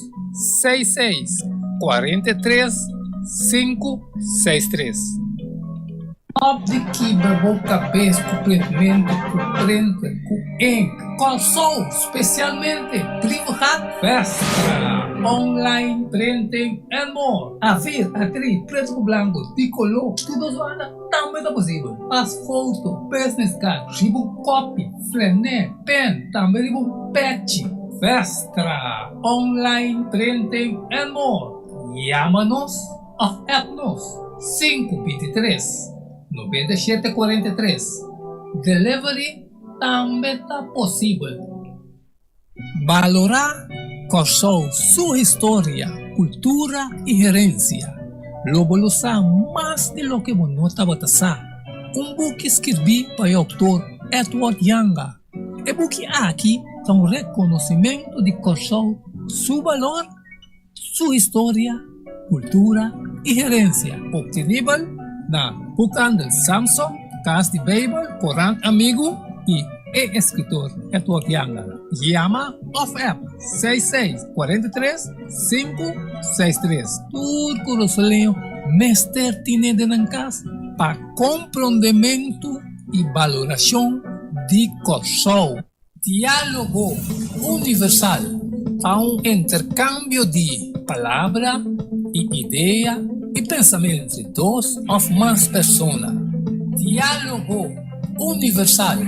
Seis seis, 43, sinku, seis tres. Stop di kibra bo kabes ku printmentu, ku printer, ku ink. Kòrsou, spesialmente Brievengat, Vestra, Online Printing and more. Afir, atri, pretu ku blanku, di koló, tur dos banda tambe ta posibel. Pas foto, business card, riba un kopi, flené, pen, tambe riba un pechi. Vestra, Online Printing and more. Yama nos òf app nos, sinku bintitres, 97 43. Delivery tambe ta posibel. Balorá Kòrsou su historia, kultura i herensia. Lo bo lo sa mas di loke bo no tabata sa. Un buki skirbí pa e outor Edward Janga. E buki aki ta un rekonosimentu di Kòrsou su balor, su historia, kultura i herensia. Optenibel na Boekhandel Samson, Kas di Beibel, Korant Amigu i e eskritor Edward Janga. Yama òf app seis seis 43 sinku seis tres. Tur kurasoleño mester tine den nan kas pa komprondementu i balorashon di Kòrsou. Diálogo Universal ta un interkambio di palabra i idea i pensamentu entre dos òf mas persona. Diálogo Universal,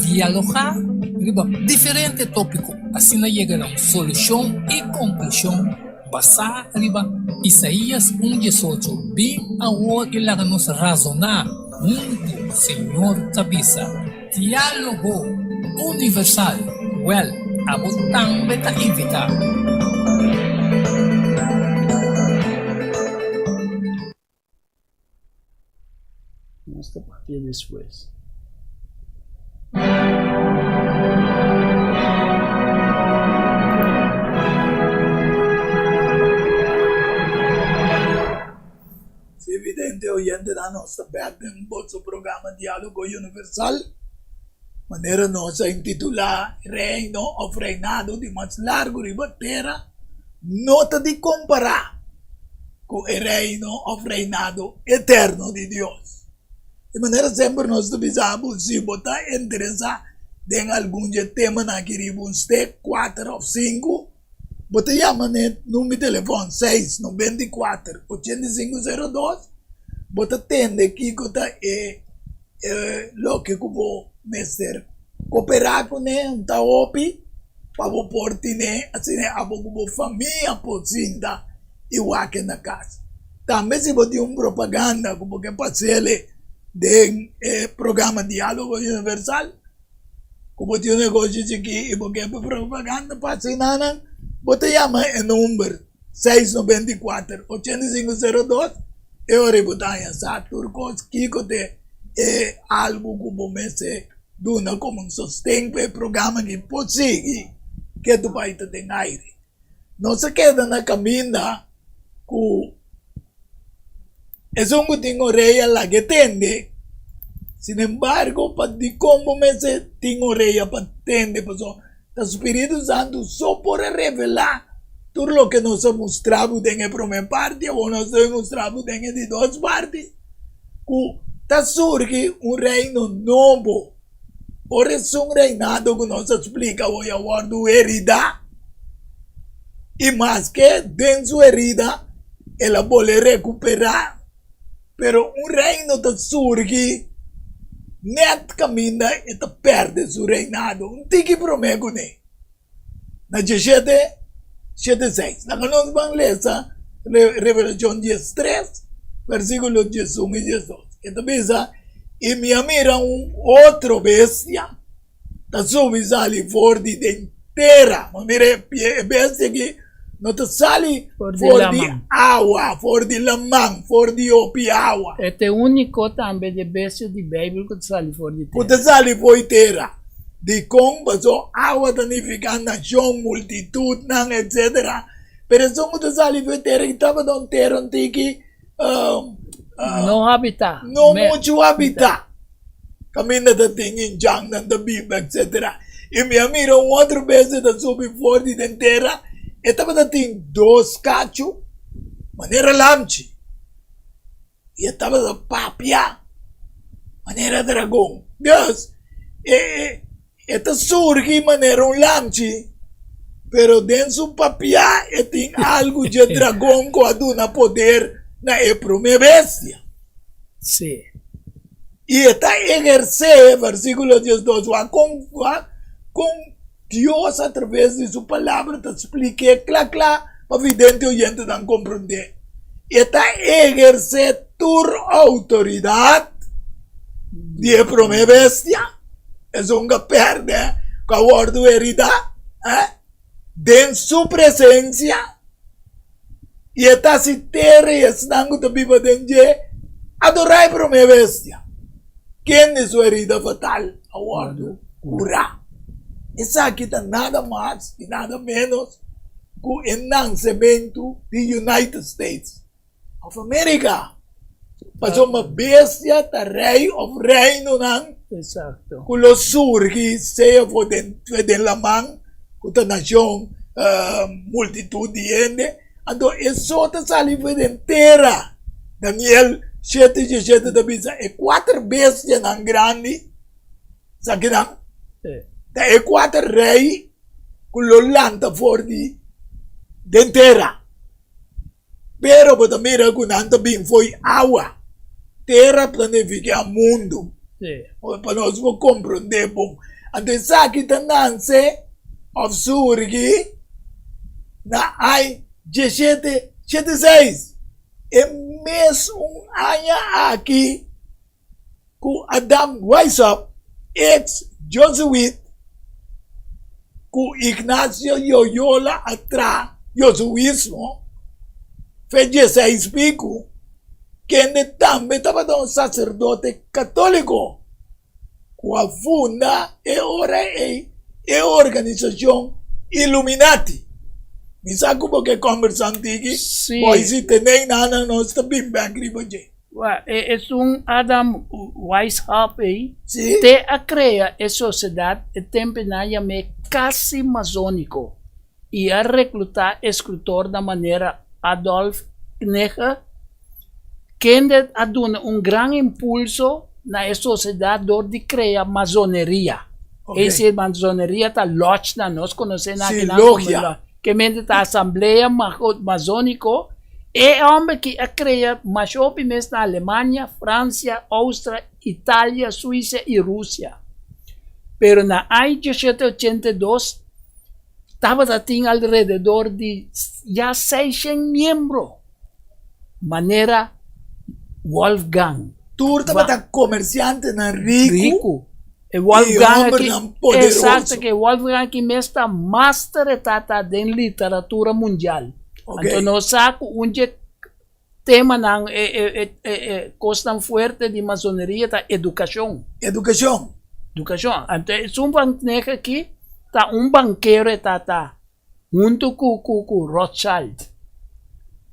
dialogá riba diferente tópiko asina yega na un solushon i konklushon basá riba Isaías un diesocho, Bin awor i laga nos razoná huntu, Señor ta bisa. Diálogo Universal, Wèl, abo tambe ta invitá. Nos ta papia despues. Si evidente oyentenan nos ta bek den boso programa Diálogo Universal, manera nos a intitulá Reino òf Reinado di mas largu riba tera no ta di kompará ku e Reino òf Reinado eterno di Dios. Di manera semper nos ta bisa bo si bo ta interesá den algun dje temanan aki riba un stek, kuater òf sinku, Bo ta yama n'e number di telefòn seis 94 85 02, bo ta tende kiko ta e loke ku bo mester. Koperá kuné un ta hopi pa bo por tine asina abo ku bo famia por sinta i wak na kas. Tambe si bo tin un propaganda ku bo ke pas'el den e programa Diálogo Universal, ku bo tin un negoshi chikí i bo ke propaganda pa asina nan, bo ta yama e number 694 8502 e ora ei bo ta haña sa tur kos kiko ta e algu ku bo mester duna komo un sosten pa e programa aki por sigui ke tu bai ta den aire. Nos a keda na kaminda ku esun ku tin orea laga e tende, sinembargo pa dikon bo mester tin orea pa tende? Pasobra ta Spiritu Santu so por a revelá tur loke nos a mustra bo den e promé parti, awor nos ta mustra bo den e di dos parti, ku ta surgi un reino nobo. Ora esun reinado ku nos a splika awor a wòrdu heridá, i maske den su herida el a bolbe rekuperá, pero un reino ta surgi nèt kaminda e ta pèrdè su reinado un tiki promé kuné. Na dieshete shete seis. Laga nos ban lesa Revelashon diestres, versíkulo diesun i diesdos. E ta bisa, I mi a mira un otro bestia ta subi sali for di den tera. Bo mira e bestia aki no ta sali for di awa, for di laman, for di hopi awa. E ta e úniko tambe di e bestia di Beibel ku ta sali for di tera. Ku ta sali for di tera. Dikon? Pasobra awa ta nifiká nashon, multitutnan, etsetera. Pero esun ku ta sali for di tera ki tabata un tera un tiki No habitá. No muchu habitá. Kaminda ta tin injannan ta biba, etsetera. I mi a mira un otro bestia ta subi for di den tera, e tabata tin dos kachu manera lamchi. I e tabata papia manera dragon. Dus, e e ta surgi manera un lamchi, pero den su papia e tin algu dje dragon ku a duna poder na e promé bestia. Sí. I e ta ehersé, versíkulo diesdos, wak kon wak kon Dios a traves di su palabra ta splik'é kla kla pa vidente oyentenan komprondé. E ta ehersé tur outoridat di e promé bestia, esun ku a pèrdè, ku a wòrdu heridá, den su presensia. I e ta hasi tera i esnan ku ta biba den dje adorá e promé bestia, kende su herida fatal a wòrdu kurá. Esaki ta nada mas i nada ménos ku e nansementu di United States of America. Pasobra bestia ta rei of reinonan ku lo surgi sea for den den laman ku ta nashon multitut di hende anto e so ta sali for den tera. Daniel shete dieshete ta bisa e kuater bestianan grandi sa kinan ta e kuater rei ku lo lanta for di den tera. Pero bo ta mira ku nan ta bin fo'i awa. Tera ta nifiká mundu. Pa nos por komprondé bon. Anto esaki ta nanse òf surgi na ai dieshete shete seis. E mes un aña aki. ku Adam Weishaupt, eks Josuit, ku Ignacio Loyola a traha Josuismo fe dieseis piku, kende tambe tabata un saserdote katóliko ku a funda e ora ei e organisashon Illuminati. Mi sa ku bo ke kòmbersá un tiki, bo si tene nan nos ta bin bèk riba dje. Wak, e esun Adam Weishaupt ei te a krea e sosiedat e tempunan yam'é kasi masóniko i a reklutá eskritornan manera Adolf Kneche, kende a duna un gran impulso na e sosiedat dor di krea masoneria. Es decir, masoneria ta lodgenan, nos konosé nan akinan komo lodge. Ke mente ta asamblea masóniko. E hòmber ki a krea masha hopi mes na Alemania, Fransia, Austria, Italia, Suisia i Rusia. Pero na aña 1782 tabata tin alrededor di ya 600 miembro, manera Wolfgang. Tur tabata komersiantenan riku. Riku. E Wolfgang aki, exacto, ke Wolfgang aki mes ta master e tata den literatura mundial. Okay. Anto nos sa ku un dje temanan, e, e, e, e, e kosnan fuerte di masoneria ta edukashon. Edukashon. Edukashon. Anto esun Van Knecht aki ta un bankero e tata huntu ku ku ku Rothschild.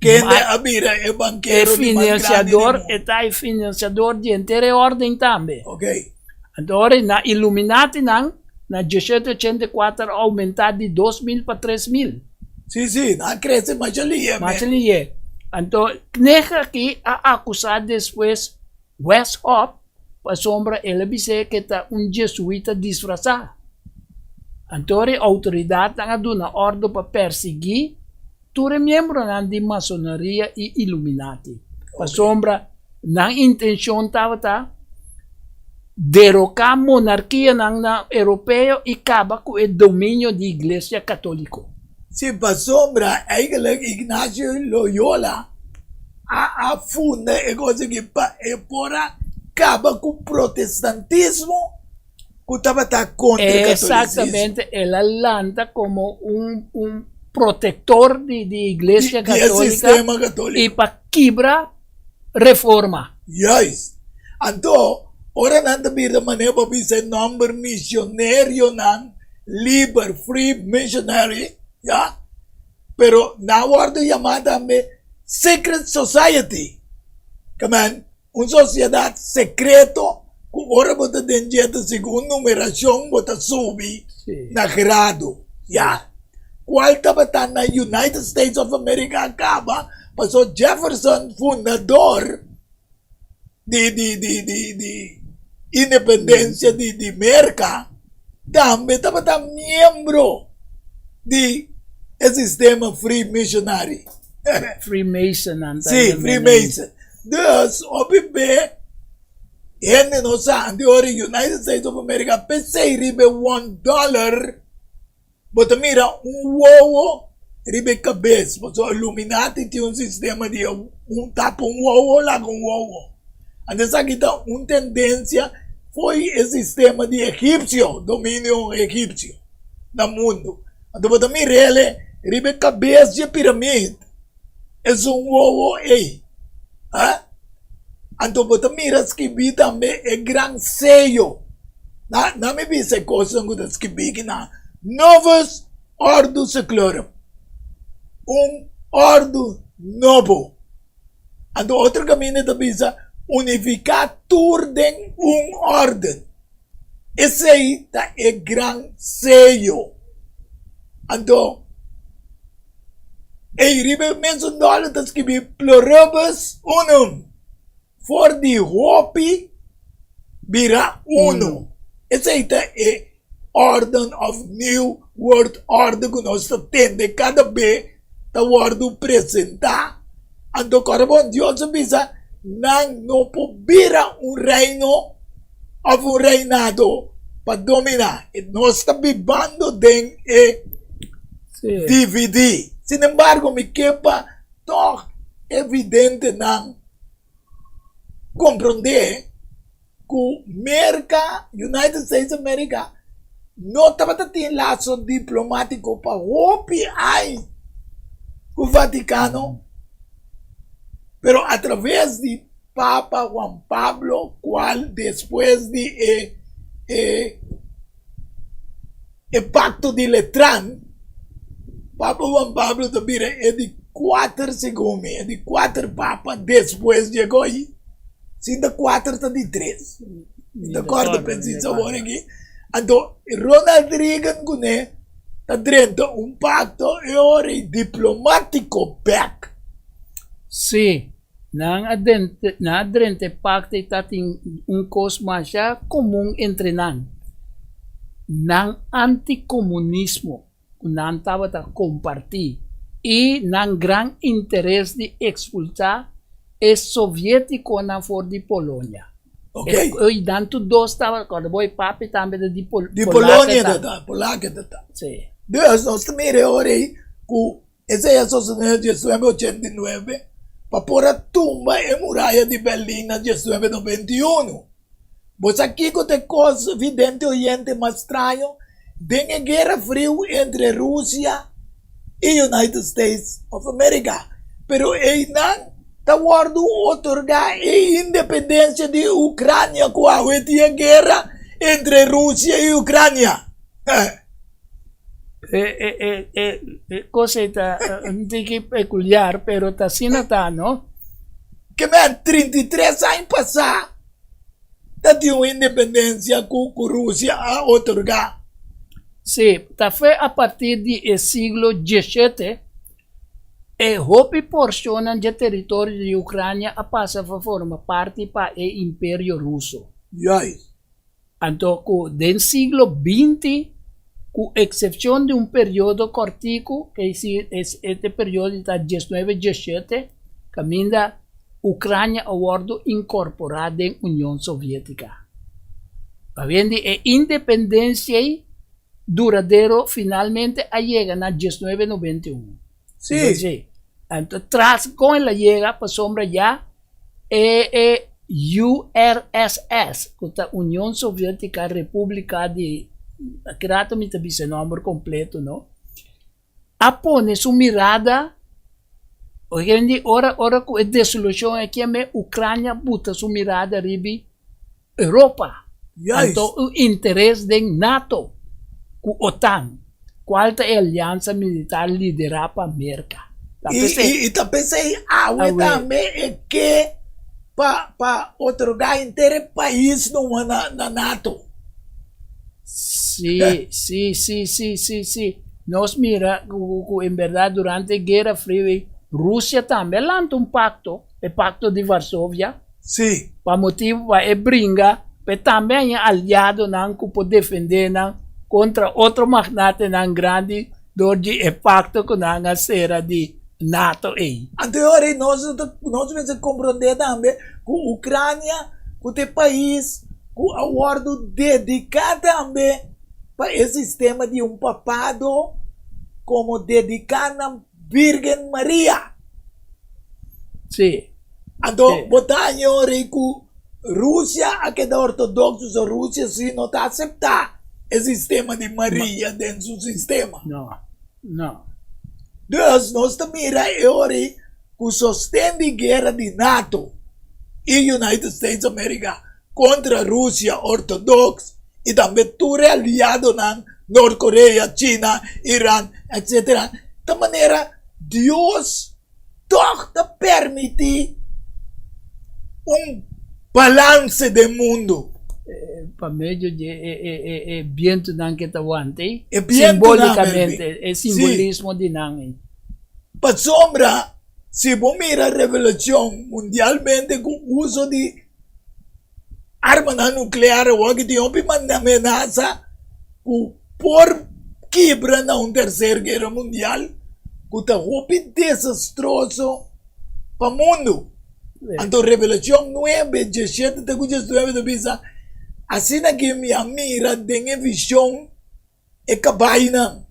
Kende a bira e bankero E di mas grandi di financiador, mundu. e ta e financiador di henter e orden tambe. Okay. Anto ora na Illuminati-nan na 1884 a aumenta di 2000 pa 3000. Si, si, nan a krese masha lihe mes. Masha lihe. Anto Knecht aki a akusá despues Weishaupt pasobra el a bis'é ke ta un jesuita disfrasá. Anto e outoridatnan a duna òrdu pa persiguí tur e miembronan di masoneria i Illuminati, pasobra nan intenshon tabata deroká monarkianan na europeo i kaba ku e dominio di Iglesia Katóliko. Si, pasobra eigenlijk Ignacio Loyola a a funda e kos aki pa e por a kaba ku protestantismo ku tabata kontra katolicismo. Exactamente, el a lanta komo un un protektor di di Iglesia Di e Katóliko sistema katóliko. i pa kibra reforma. Juist. Anto, ora nan ta bira manera pa bisa e nòmber misionerionan liber, free missionary, ya, pero nan a wòrdu yamá tambe secret society. Ke men, un sosiedat sekreto ku ora bo ta den dje ta segun numerashon bo ta subi na grado, ya. Kual tabata na United States of America a kaba paso Jefferson fundador di di di di di independencia di di Merca tambe tabata miembro di e sistema Free Missionary. Freemason nan ta Si, Freemason. Dus hopi be hende no sa antes ora United States of America p'esei riba e one dollar Bo ta mira un wowo riba e kabes, pasobra Illuminati tin un sistema di un tapa un wowo laga un wowo. Anto esaki ta un tendensia fo'i e sistema di egipsio, dominio egipsio na mundu. Anto bo ta mir'el riba e kabes dje piramid, esun wowo ei. Anto bo ta mira skibí tambe e gran seyo. Na, na mi bisa e kosnan ku ta skibí ki na Novus Ordo Seclorum. Un ordu nobo. Anto otro kaminda ta bisa unifiká tur den un órden. Esei ta e gran seyo. Anto ei riba e mesun dòler ta skibi Pluribus Unum, for di hopi bira unu. Esei ta e órden òf New World Order ku nos ta tende kada be ta wòrdu presentá. Anto kòrda bon, Dios a bisa nan no por bira un reino òf un reinado pa dominá. Nos ta bibando den e dividí. Sin embargo, mi ke pa tòg evidentenan komprondé ku Merka, United States of America, no tabata tin laso diplomátiko pa hopi ai ku Vatikano, pero a traves di Papa Juan Pablo, kual despues di e e e Pakto di Letran, Papa Juan Pablo ta bira e di kuater segun mi, e di kuater papa despues di e goi. Si ta kuater ta di tres. Mi ta kòrda presis awor aki. Anto Ronald Reagan kuné ta drenta un pakto e ora ei diplomátiko bèk. Sí, nan a nan a drenta e pakto i ta tin un kos masha komun entre nan, nan antikomunismo. ku nan tabata kompartí i nan gran interes di ekspulsá e soviétikonan for di Polonia. Ok. E nan tur dos tabata, kòrda bo e papi tambe ta di Pol Di Polaka Polonia ta. ta ta, Polaka ta ta. Sí. Dus nos ta mira e ora ei ku esei a sosodé na diesnuebe ochenta i nuebe pa por a tumba e muraya di Berlin na diesnuebe noventa i unu. Bo sa kiko ta e kos vidente oyente mas straño? Den e guera friu entre Rusia i United States of America. Pero einan ta wòrdu otorgá e independensia di Ucrania ku awe tin e guera entre Rusia i Ucrania. E kos ei ta un tiki pekuliar, pero ta asina ta, no? Ke men 33 aña pasá ta tin un independensia ku Rusia a otorgá. Sí, ta fue a partir di e siglo diesshete e hopi porshonnan dje teritorio di Ukrania a pasa pa forma parti pa e Imperio Ruso. Juist. Anto ku den siglo binti, ku eksepshon di un periodo kòrtiku, ke si e periodo ta diesnuebe diesshete, kaminda Ukrania a wòrdu inkorporá den Union Soviétika. Pabia di e independensia ei duradero finalmente a yega na diesnuebe noventa i un. Sí. Sí. Anto tras kon el a yega pasobra ya e e URSS ku ta Union Soviétika Repúblika di aki rato mi ta bisa e nòmber kompleto no. A pone su mirada ogendi ora ora ku e desolushon aki a me Ukrania buta su mirada ribi Europa. Juist. Anto un interes den NATO ku OTAN, kual ta e aliansa militar liderá pa Merka. Ta I p'esei. i i ta p'esei awe Awe. tambe e ke pa pa otorgá henter e pais numa na na NATO. Sí, sí, sí, sí, sí, sí. Nos mira ku ku en berdad durante e Guera Friu ei, Rusia tambe a lanta un pakto, e Pakto di Varsovia, Sí. pa motibu pa e bringa pa e tambe haña aliadonan ku por defendé nan kontra otro magnatenan grandi dor di e pakto ku nan a sera di NATO ei. Anto e ora ei nos ta nos mester komprondé tambe ku Ukrania ku ta e pais ku a wòrdu dediká tambe pa e sistema di un papado komo dediká na Bírgen Maria. Sí. Anto bo ta haña ora ei ku Rusia a keda ortodokso, so Rusia si no ta aseptá e sistema di Maria den su sistema. No, no. Dus nos ta mira e ora ei ku sosten di guera di nato i United States of America kontra Rusia ortodoks i tambe tur e aliadonan Nort Korea, China, Iran etc. Ta manera Dios tòg ta permití un balanse den mundu. Pa medio di e bientunan ke ta wanta ei, E bientunan, simbolikamente, e Sí. simbolismo di nan ei. Pasobra si bo mira revelashon mundialmente ku uso di armanan nuklear awor ki tin hopi amenasa ku por kibra na un terser guera mundial ku ta hopi desastroso pa mundu. Anto Revelashon nuebe, diesshete te ku diesnuebe ta bisa, Asina ki mi a mira den e vishon e kabainan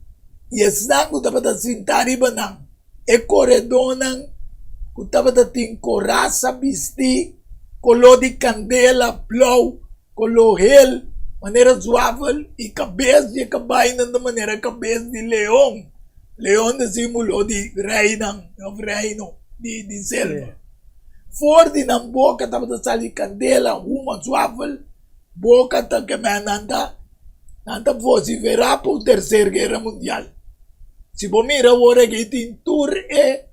i esnan ku tabata sintá riba nan, e koredónan ku tabata tin korasa bistí koló di kandela, blou, koló hel, manera zwafel, i kabes di e kabainan ta manera kabes di leon. Leon ta símbolo di reinan òf reino di selva. For di nan boka tabata sali kandela, huma, zwafel. Boka ta kem'é nan ta nan ta vosiferá pa un terser guera mundial. Si bo mira awor aki tin tur e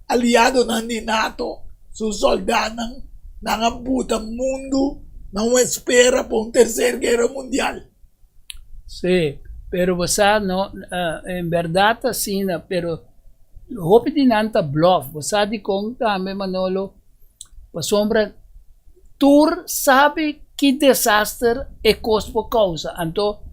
aliadonan di nato su sòldánan nan a buta mundu na un espera pa un terser guera mundial. Sí, pero bo sa no en bèrdat ta asina pero hopi di nan ta blòf bo sa dikon tambe Manolo Pasobra tur sabi ki desaster e kos por kousa. Anto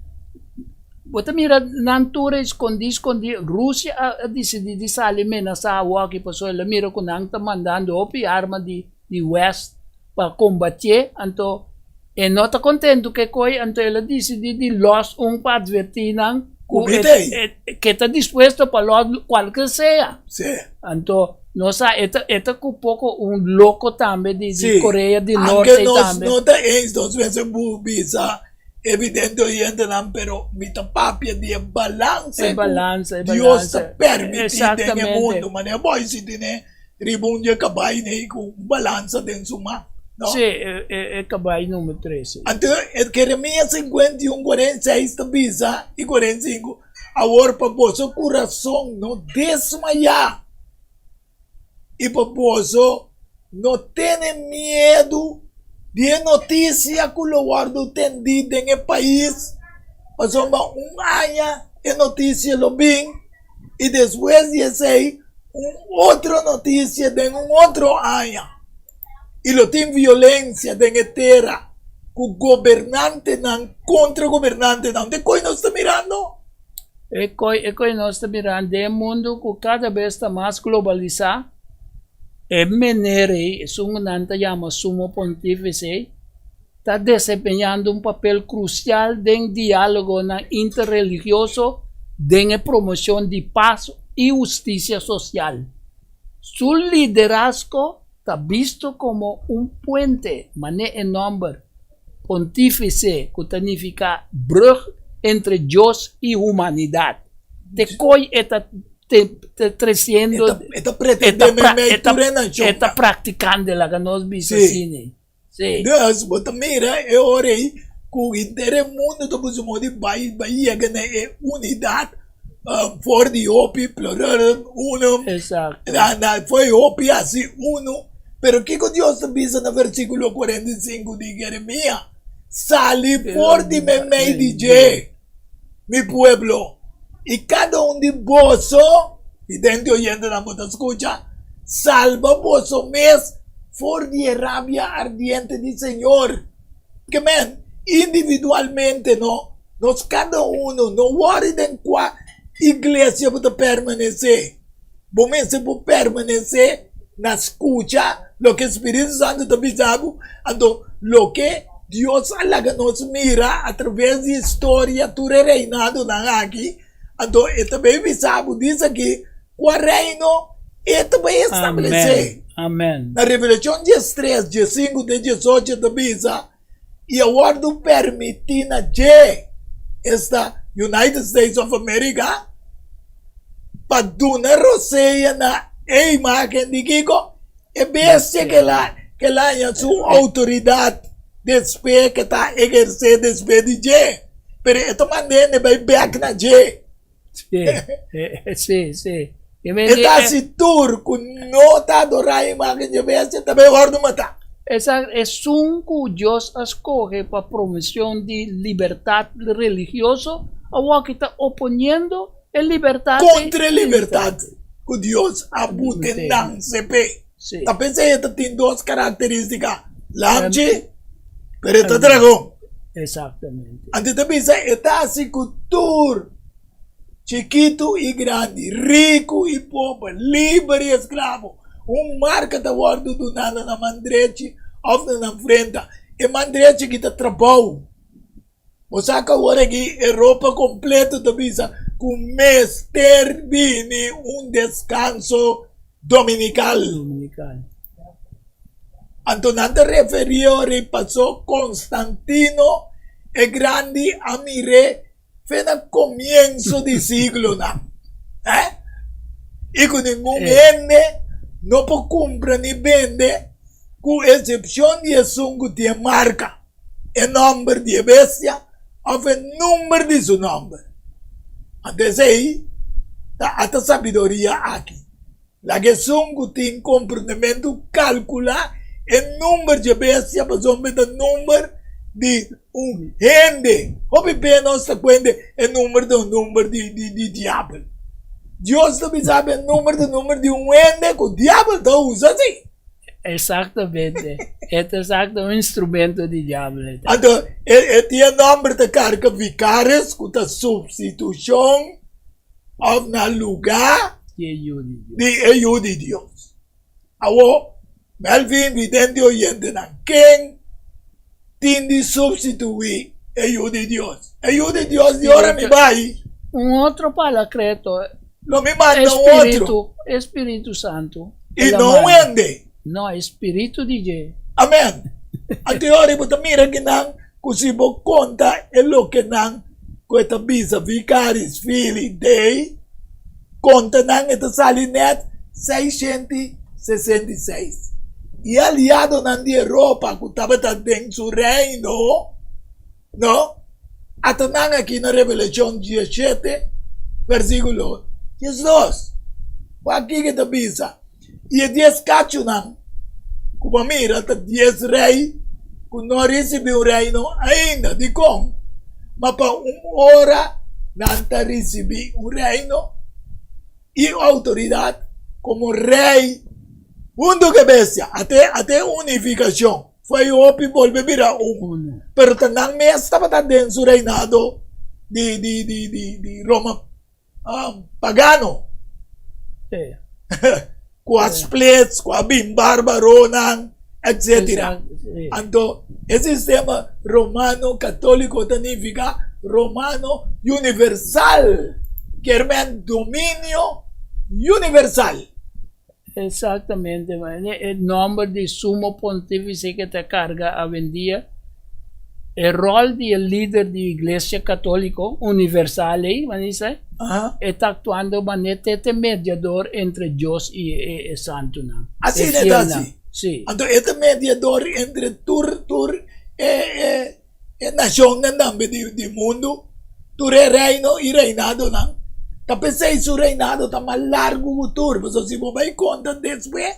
bo ta mira nan tur e skondi skondi. Rusia a disidí di sali menasá awoki pasobra el a mira ku nan ta mandando hopi arma di west pa kombatié. Anto. E no ta kontentu ku e koi, anto el a disidí di lòs un pa atvertí nan ku ku e e ke ta dispuesto pa lòs kualke sea. Sí. Anto nos sa e ta e ta ku poko un loko tambe di di Sí. Korea di Anke Norte nos tambe. no ta eens, nos mester bu bisa evidente oyentenan, pero mi ta papia di e balanse E ku balansa, e Dios ta balansa. permití den e Exactamente. mundu. Manera boy si tene riba un dje kabai nei ku un balansa den su man, no? Sí, e e e kabai numero trese. Anto e Jeremias 51, 46 ta bisa i 45, Awor pa boso kurason no desmayá i pa boso no tene miedu di e notisia ku lo wòrdu tendí den e pais, pasobra un aña e notisia lo bin i despues di esei un otro notisia den un otro aña. I lo tin violensia den e tera ku gobernantenan kontra gobernantenan. Te koi nos ta mirando? E koi, e koi nos ta mirando den e mundu ku kada bes ta mas globalisá, e mener ei, esun ku nan ta yama Sumo Pontífise ei, ta desempeñando un papel krusial den diálogonan interreligioso den e promoshon di pas i hustisia sosial. Su liderazgo ta bisto komo un puente, manera e nòmber Pontífise ku ta nifiká brùg entre Dios i humanidat. Te koi e ta tresiendo, E ta pretendé meimei tur e nashonnan. E ta praktikando, laga nos bisa asina. Sí. Dus, bo ta mira e ora ei ku henter e mundu ta buska modo di bai bai yega na e unidat for di hopi plural uno. Exacto. Na na for di hopi hasi uno. Pero kiko Dios ta bisa na versíkulo 45 di Jeremia? Sali for di meimei di dje, mi pueblo, i kada un di boso, vidente oyentenan bo ta skucha, salba boso mes for di e rabia ardiente di Señor. Ke men, individualmente no, nos kada uno, no wòri den kua iglesia bo ta permanesé, bo mester por permanesé na skucha loke Spiritu Santu ta bisa bo, anto loke Dios a laga nos mira atraves di historia tur e reinadonan aki, anto e ta bay bisa bo dis aki kua reino e ta bay establesé. Amen. Na Revelashon diestres, diesinku te diesocho ta bisa, I a wòrdu permití na dje, esta United States of America, pa duna rosea na e imágen di kiko? E bestia ke la ke la haña su outoridat despues ke ta ehersé despues di dje. Pero e ta manda hende bai bèk na dje. Sí, sí, sí. E ta hasi tur ku no ta adorá e imágen dje bestia ta bai wòrdu matá. Esa esun ku Dios a skohe pa promoshon di libertat religioso awor ta oponiendo e libertat. Kontra e libertat ku Dios a buta nan sepe. Ta p'esei e ta tin dos karakterístika, lamchi pero e ta dragon. Exactamente. Anto e ta bisa e ta hasi ku tur chikitu i grandi, riku i pober, liber i esklabo, un marka ta wòrdu duná na nan man drechi òf na nan frenta. E man drechi aki ta trabou. Bo sa ku awor aki Europa kompleto ta bisa ku mester bini un deskanso dominikal. Anto nan ta referí ora ei pasó Konstantino e Grandi a mir'é fe na komienso di siglonan. Eh? I ku ningun hende no por kumpra ni bende ku esepshon di esun ku tin e marka. e nòmber di e bestia òf e number di su nòmber. Anto esei ta ata sabiduria aki. Laga esun ku tin komprendementu kalkulá e number di e bestia pasobra e ta number di un hende. Hopi be nos ta kuenta e number ta un number di diabel. Dios ta bisa bo e number ta number di un hende ku diabel ta usa si. Exactamente. E ta exacto un instrumento di diablo. E ta. Anto, e, e tin e nomber ta carga vicaris, cu ta substitucion of na lugar Di e Yu di Dios. di e Yu di Dios. Awo, Melvin, vidente oyentenan, ken? tin di supstituí e Yu di Dios. E Yu di Dios di ora mi bai. Un otro palacreto. Lo mi manda un otro. E Spiritu Santu. I no un hende. No, e Spiritu di dje. Amen. Anto e ora bo ta mira kinan ku si bo konta e lokenan ku e ta bisa Vicaris Filii Dei, konta nan e ta sali nèt 666. I e aliadonan di Europa ku tabata den su reino, no, ata nan aki na Revelashon 17, versíkulo 12. Wak kiko e ta bisa. I e dies kachunan ku bo a mira ta dies rei ku no a risibí un reino ainda. Dikon? Ma pa un ora nan ta risibí un reino i outoridat komo rei huntu ku e bestia. Ate ate e unifikashon. Foi hopi bolbe bira un. Pero ta nan mes tabata den su reinado di di di di Roma. pagano ku a splits ku a bin barbaronan etcetera anto e sistema romano katoliko ta nifiká romano universal kier men dominio universal. Exactamente, e nomber di Sumo Pontífice ke ta karga awendia e ròl di e lider di Iglesia Katóliko Universal ei, mane dise, e ta aktuando manera te te mediador entre Dios i e santunan, e Asina e ta fielnan. hasi. Sí. Anto e ta mediador entre tur tur e e E nashonnan tambe di mundu, tur e reino i reinadonan, ta p'esei su reinado ta mas largu ku tur, pasobra si bo bai konta despues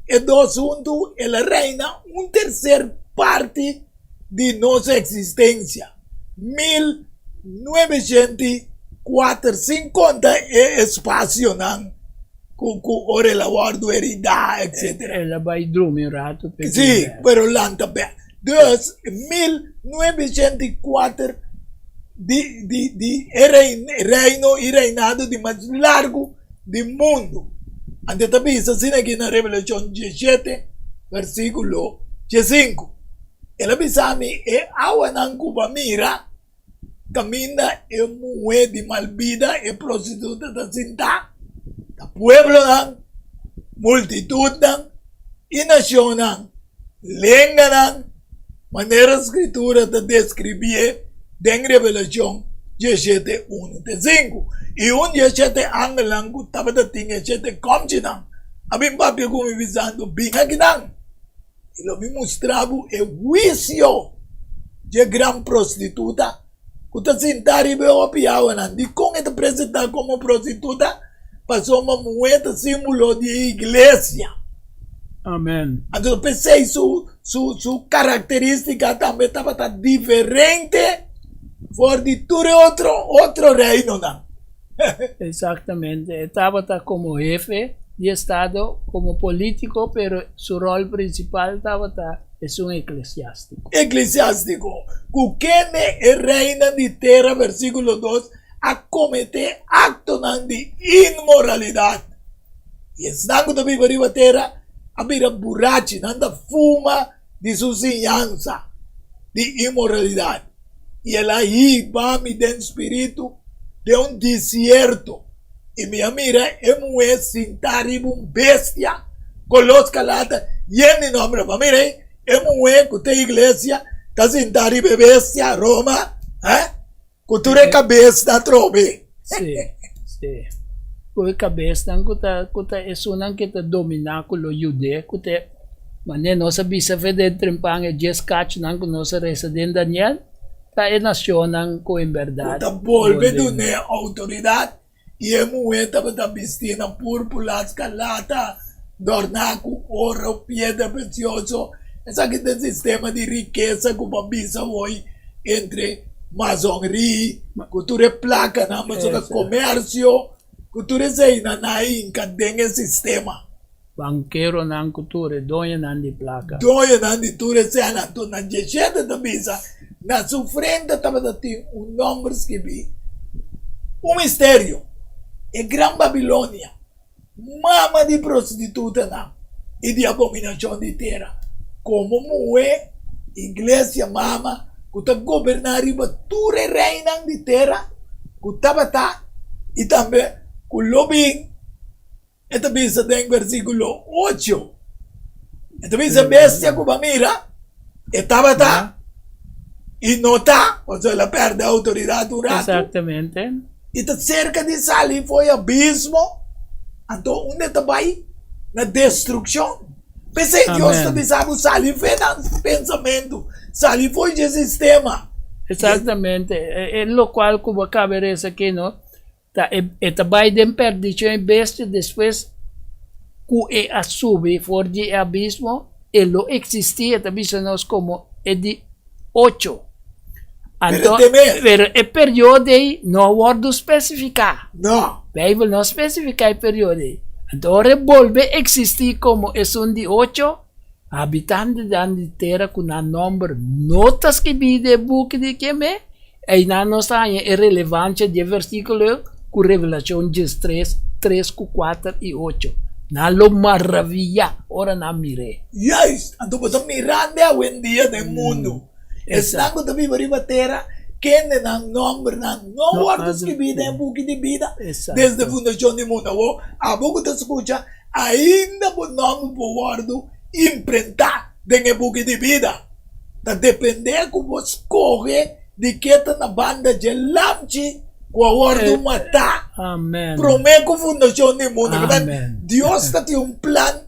e dos huntu el a reina un terser parti di nos eksistensia, 1904, sin konta e espasionan ku ora el a wòrdu heridá, etsetera. El a bai drumi un ratu. Sí, pero lanta bèk. Dus, 1904 di di di e reino i reinado di mas largu di mundu. Anto e ta bisa asina aki na Revelashon 17 versíkulo 15. El a bisa mi e awanan ku bo a mira kaminda e muhé di mal bida, e prostituta ta sintá, ta pueblonan, multitutnan i nashonnan, lenganan, manera Skritura ta deskribié den Revelashon 17, unu te sinku. I un di e shete angelnan ku tabata tin e shete kòmchinan a bin papia ku mi bisando, Bin akinan! I lo mi mustra bo e huisio dje gran prostituta ku ta sintá riba e hopi awanan. Dikon e ta presentá komo prostituta? Pasobra muhé ta símbolo di e iglesia. Amen. Anto p'esei su su su karakterístika tambe tabata diferente for di tur e otro otro reinonan. Exactamente, e tabata como hefe di estado, como politico, pero su rol principal tabata esun eclesiastico. Eclesiastico, cu kende e reinan di tera, versiculo dos, a comete actonan di inmoralidad. Y esnan cu ta biba riba tera a bira burachi, nan ta fuma di su siñansa di inmoralidad. I el a hiba mi den spiritu den un desierto, i mi a mira e muhé sintá riba un bestia koló skarlata yen di nòmber. Bo a mira ei? E muhé ku ta iglesia ta sintá riba e bestia, Roma, eh, ku tur e kabesnan atrobe. Sí, sí. Ku e kabesnan ku ta, ku ta esunnan ke ta dominá ku lo yud'é, ku ta e Manera nos a bisa fe den trempan e djes kachunan ku nos a resa den Daniel, ta e nashonnan ku en bèrdat. Ku ta bolbe dun'é outoridat, i e muhé tabata bistí na púrpura, skarlata, dòrná ku oro, piedra presioso. Esaki ta e sistema di rikesa ku bo a bisa hoy entre masonrí, ku tur e plakanan, pasobra komersio, ku tur eseinan a hinka den e sistema. Bankeronan ku tur e doñonan di plaka. Doñonan di tur e sena. Anto na djeshete ta bisa, Na su frente tabata tin un nòmber skibí, Un misterio, e gran Babilonia, mama di prostitutanan i di abominashon di tera. Komo muhé. Iglesia Mama ku ta goberná riba tur e reinan di tera ku tabata i tambe ku lo bin. E ta bisa den versíkulo ocho, e ta bisa bestia ku bo a mira, e tabata i no ta, pasobra el a pèrdè outoridat un ratu. Exactamente. I ta serka di sali for e abismo, anto unda e ta bai? Na destrukshon. P'esei Dios ta bisa bo sali for e nan pensamentu, sali for dje sistema. Exactamente. E lokual ku bo a kaba e resa aki no, Ta e ta bai den perdicion e bestia despues cu e a subi for di e abismo, e lo existi, e ta bisa nos como e di ocho. Anto, pero e periodo ei no a wordo specifica. No. Bijbel no a specifica e periodo ei. Anto ora e bolbe existi como esun di ocho, habitantenan di tera cu nan nomber no ta skibi den e buki di keme, Einan nos ta haña e relevancia di e versículo cu Revelacion diestres, tres cu cuater i ocho. Nan lo maraviyá ora nan mir'é. Juist! Anto bo ta mirando awendia den mundu. Esnan cu ta biba riba tera, kende nan nombernan no wordo skibí den e buki di bida desde fundacion di mundu. Awor, abo cu ta scucha, ainda bo nomber por wordo imprentá den e buki di bida. Ta dependé ku bo skohe di ke ta na banda dje lamchi ku a wòrdu matá promé ku fundashon di mundu. Dios ta tin un plan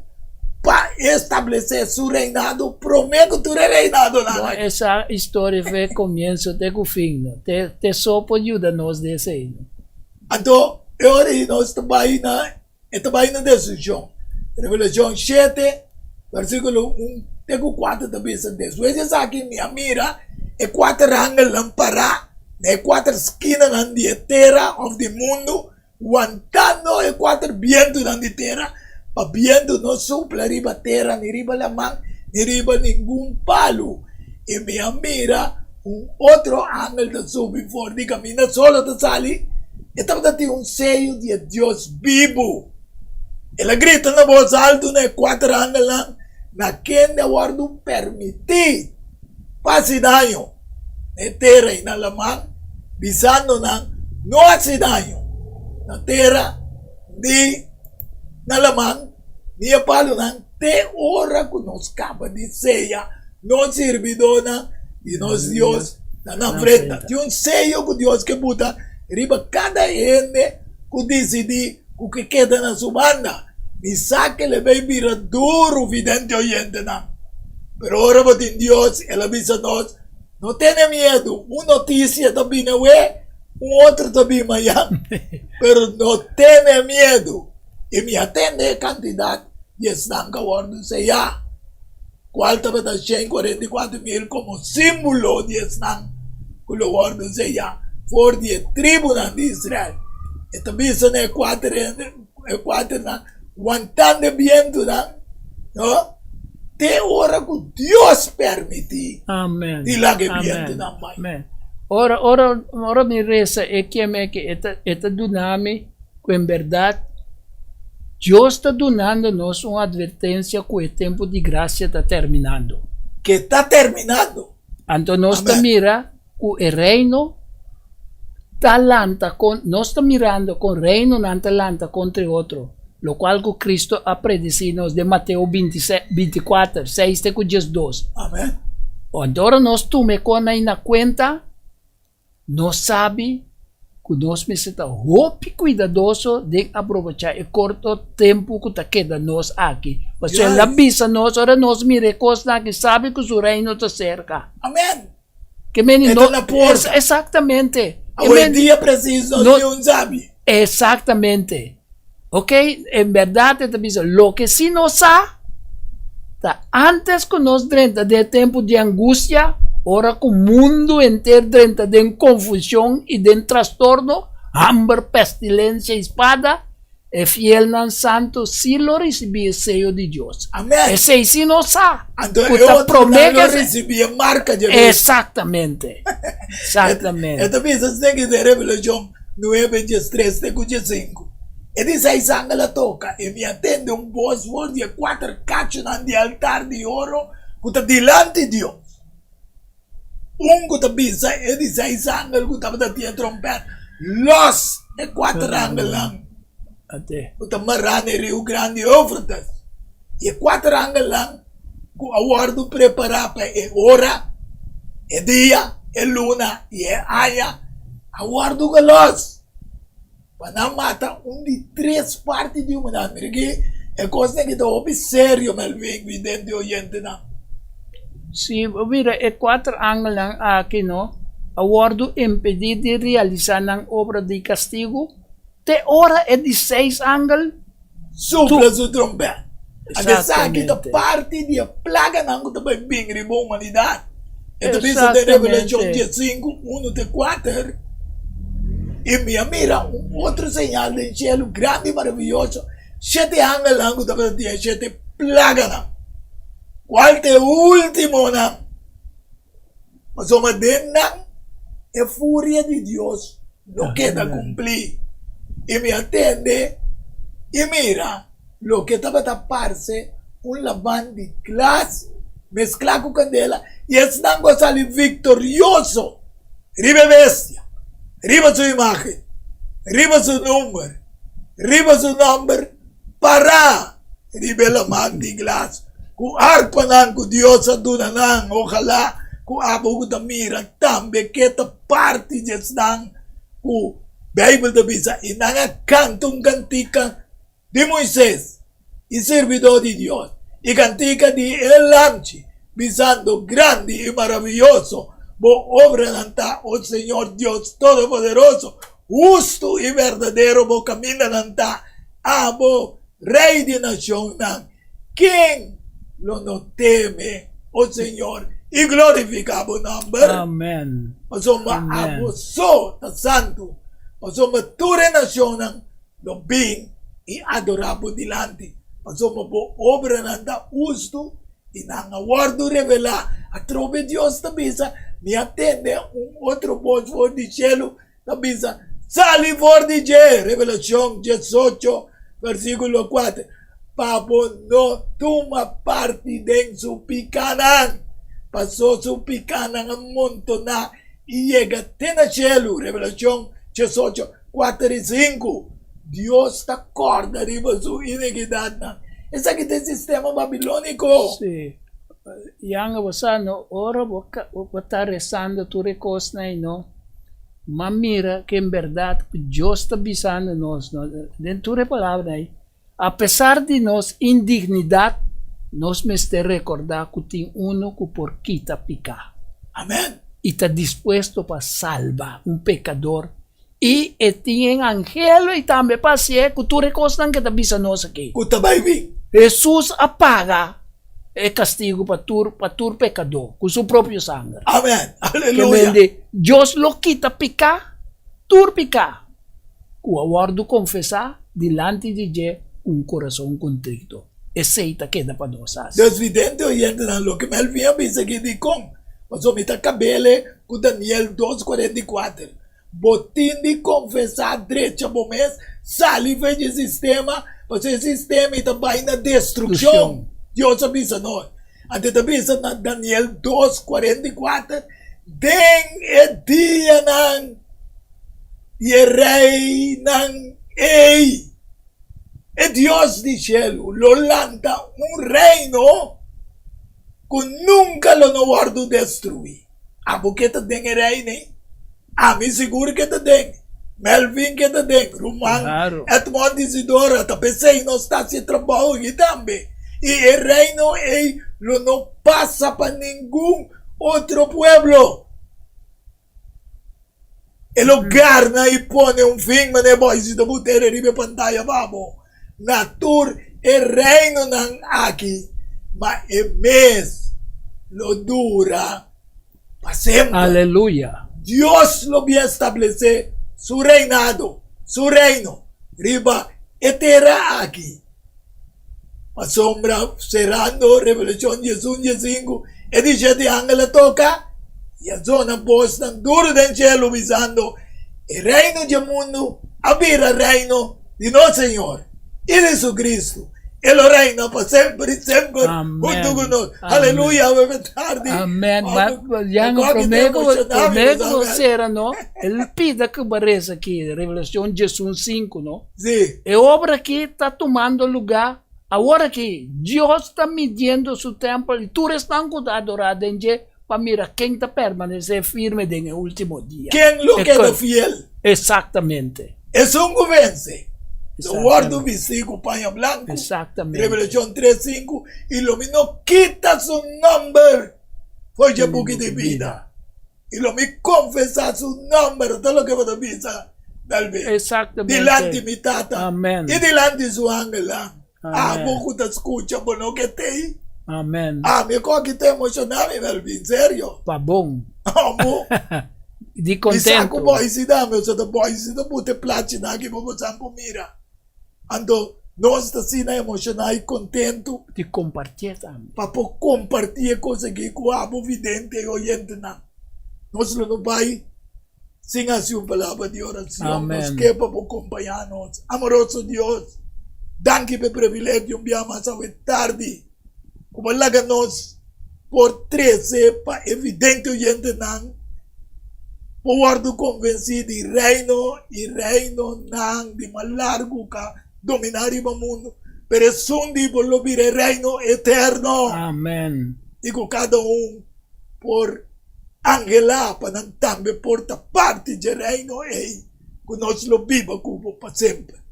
pa establesé su reinado promé ku tur e reinadonan aki. Bon, esa historia for e komienso te ku fin, no? Te so por yuda nos den esei, no? Anto, e ora ei nos ta bai na E ta bai na destrukshon. Revelashon shete, versíkulo un te ku kuater ta bisa, Despues di esaki mi a mira e kuater angelnan pará na e kuater skinanan di e tera òf di mundu, wantando e kuater bientunan di tera, pa bientu no supla riba tera, ni riba laman, ni riba ningun palu. I mi a mira un otro angel ta subi for di kaminda solo ta sali, e tabata tin un seyo di e Dios bibu. El a grita na bos altu na e kuater angelnan, na kende a wòrdu permití pa hasi daño na e tera i na laman, bisando nan, No hasi daño na tera ni na laman ni e palunan te ora ku nos kaba di seya Nos sirbidónan di nos Dios na nan frenta. Tin un seyo ku Dios ke buta riba kada hende ku disidí ku ke keda na su banda. Mi sa ke el bai bira duru, vidente oyentenan. Pero ora bo tin Dios, el a bisa nos, No tene miedu. Un notisia ta bini awe, un otro ta bini mañan. Pero no tene miedu. I mi a tende e kantidat di esnan ku a wòrdu seyá. Cual tabata 144.000 como símbolo di esnan cu lo wordo seyá for di e tribunan di Israel. E ta bisa na e cuater e cuaternan, wantando e bientunan, no, te ora cu Dios permití Amen. di laga e bientunan bai. Amen. Ora, ora, ora mi resa e keme ke e ta, e ta duna mi ku en bèrdat Dios ta dunando nos un advertensia ku e tempu di grasia ta terminando. Ke ta terminando. Anto nos ta mira ku e reino ta lanta kon, nos ta mirando kon reinonan ta lanta kontra e otro, lokual ku Kristo a predisí nos den Mateo 24, 6 te ku 12. Amen. Anto ora nos tuma e kosnan ei na kuenta, Nos sabi ku nos mester ta hopi kuidadoso den aprobechá e korto tempu ku ta keda nos aki. Pasobra el a bisa nos, ora nos mira e kosnan aki, sabi ku su reino ta serka. Amen. Ke meni E ta na porta. Exactamente. Awe dia presis nos niun sabi. Exactamente. Ok, en berdad e ta bisa, loke si nos sa, ta antes ku nos drenta den e tempu di angustia, ora ku mundu henter drenta den konfushon i den trastorno, hamber, pestilensia i spada, e fielnan santu si lo risibí e seyo di Dios. Amen. Esei si nos sa. Anto ku e ta otronan promé lo ke risibí e marka dje bestia. Exactamente. Exactamente. E ta bisa esei den Revelashon Nuebe, diestres te ku diesinku. E di seis angel a toka, i mi a tende un bos for di e kuater kachunan di altar di oro ku ta dilanti Dios. Un ku ta bisa e di seis angel ku tabata tin e trompèt, Lòs e kuater angelnan ku ta mará na e riu grandi Eufrates. I e kuater angelnan ku a wòrdu prepará pa e ora, e dia, e luna i e aña a wòrdu gelòs. Pa nan mata un di tres parti di humanidat. Mira ki e kosnan aki ta hopi serio, Melvin, vidente i oyentenan. Si bo mira e kuater angelnan aki no a wòrdu impedí di realisá nan obra di kastigu te ora e di seis angel Supla su trompèt. Anto esaki ta parti di e plaganan ku ta bai bin riba humanidat. E ta bisa den Revelashon diesinku, unu te kuater, I mi a mira un otro señal den shelu grandi i maravioso, shete angelnan ku tabata tin e shete plaganan, kual ta e últimonan, pasobra den nan e furia di Dios lo keda kumplí. I mi a tende i mira loke tabata parse un laban di glas mesklá ku kandela, i esnan ku a sali viktorioso riba e bestia, riba su imágen, riba su number, riba su nòmber pará riba e laman di glas ku arpanan ku Dios a duna nan. Ojalá ku abo ku ta mira tambe ke ta parti di esnan ku Beibel ta bisa i nan a kanta un kantika di Moises i sirbidó di Dios i kantika di e Lamchi, bisando, Grandi i maravioso bo obranan ta, o Señor Dios Todopoderoso, hustu i berdadero bo kamindanan ta, abo, Rei di nashonnan. Ken lo no teme, o Señor, i glorifiká bo nòmber? Amen. Pasobra abo so ta santu, pasobra tur e nashonnan lo bin i adorá bo dilanti, pasobra bo obranan ta hustu i nan a wòrdu revelá. Atrobe Dios ta bisa, Mi a tende un otro bos for di shelu ta bisa, Sali for di dje, Revelashon diesocho, versíkulo kuater, pa bo no tuma parti den su pikánan, pasó su pikánan a montoná i yega te na shelu, Revelashon diesocho, kuater i sinku. Dios ta kòrda riba su inikidatnan. Esaki ta e sistema babilóniko. Sí. Yanga bo sa no, ora bo ta resando tur e kosnan ei no, M'a mira ku en bèrdat ku Dios ta bisando nos den tur e palabra ei, apesar di nos indignidat, nos mester rekordá ku tin unu ku por kita piká. Amèn. I ta dispuesto pa salba un pekador i e tin e angelo i tambe pa hasié ku tur e kosnan ku e ta bisa nos aki. Ku ta bai bin. Hesus a paga e kastigu pa tur pa tur pekadó ku su propio sanger. Amen. Ke men di Dios lo kita piká, tur piká ku a wòrdu konfesá dilanti di dje ku un kurason kontrito. Esei ta keda pa nos hasi. Dios vidente oyentenan loke Melvin a bisa aki dikon? Pasobra mi ta kab'el ku Daniel dos 44. Bo tin di konfesá drecha bo mes, sali for di e sistema, pasobra e sistema ei ta bai na destrukshon. Dios a bisa nos. Anto e ta bisa na Daniel dos, 44, Den e dianan di e reinan ei, e Dios di shelu lo lanta un reino ku nunka lo no wòrdu destruí. Abo ke ta den e reino ei? Ami sigur ke ta den. Melvin ke ta den. Ruman Edmond Isidora ta p'esei nos ta hasi e trabou aki tambe. I e reino ei lo no pasa pa ningun otro pueblo. E lo garna i pone un fin, manera bo a hasi ta butere riba e pantaya pa bo, na tur e reinonan aki, ma e mes lo dura pa semper. Aleluya! Dios lo bin establesé su reinado, su reino, riba e tera aki. Pasobra serando Revelashon diesun diesinku, e di shete angel a toka, i a zona bosnan duru den shelu, bisando, E reino dje mundu a bira reino di nos Señor i di su Kristu, E lo reina pa semper i semper huntu ku nos. Aleluya, awe tardi. Amen. Jan, promé ku promé ku bo sera no, el pida ku bo resa aki, Revelashon diesun sinku no. Sí. E obra aki ta tumando lugá awor aki. Dios ta midiendo su tèmpel i tur esnan ku ta adorá den dje pa mira ken ta permanesé firme den e último dia. Ken lo keda fiel? Eksaktamente. Esun ku vense lo wòrdu bistí ku paña blanku, Revelashon tres sinku, i lo mi no kita su nòmber for dje buki di bida, i lo mi konfesá su nòmber, ta loke bo ta bisa Melvin, dilanti mi Tata i dilanti su angelnan. Abo ku ta skucha bo no ke tei. Amen. Ami ku aki ta emoshoná mi Melvin, serio. Pa bon. Amo. Di contento. Mi sa ku boisi tambe, osea ta boisi ta buta e plachinan aki pa bosan por mira. Anto nos ta asina emoshoná i kontentu. Di kompartié tambe. Pa por kompartí e kos aki ku abo vidente i oyentenan. Nos lo no bai sin hasi un palabra di oracion. Nos ke pa bo compaña nos. Amoroso Dios, danki pa e privilegio un bia mas awe tardi ku bo a laga nos por trese pa e vidente oyentenan por wordo convenci di Reino y Reinonan di mas largu ka domina riba mundo, pero esun di bo lo bira e Reino eterno. Amen. Y ku kada un por anhelá pa nan tambe por ta parti dje Reino ei ku nos lo biba ku bo pa semper.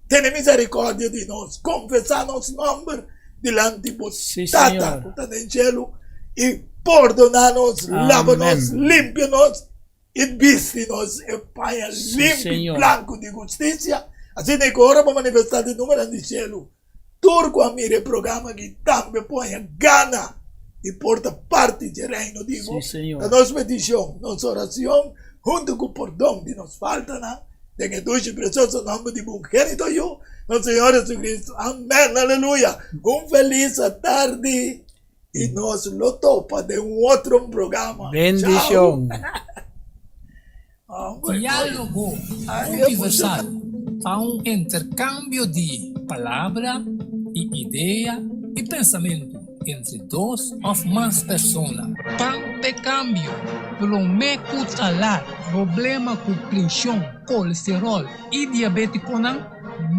Tene misericordia di nos, konfesá nos nòmber dilanti bo Tata ku ta den shelu i pordoná nos, laba nos, limpia nos i bisti nos e paña limpi i blanku di hustisia. Asina ku ora bo manifestá di numeronan di shelu, Tur ku a mira e programa aki tambe por haña gana di por ta parti dje Reino di bo. Ta nos petishon, nos orashon, huntu ku pordon di nos faltanan, den e dushi i presioso nòmber di bo ungenito Yu, nos Señor Jesucristo. Amèn. Aleluya! Un felis atardi i nos lo topa den un otro programa. Bendishon! Diálogo Universal ta un interkambio di palabra i idea i pensamentu entre dos òf mas persona. Pan p'e kambio, promé ku ta lat problema ku preshon, kolesteròl i diabétikonan,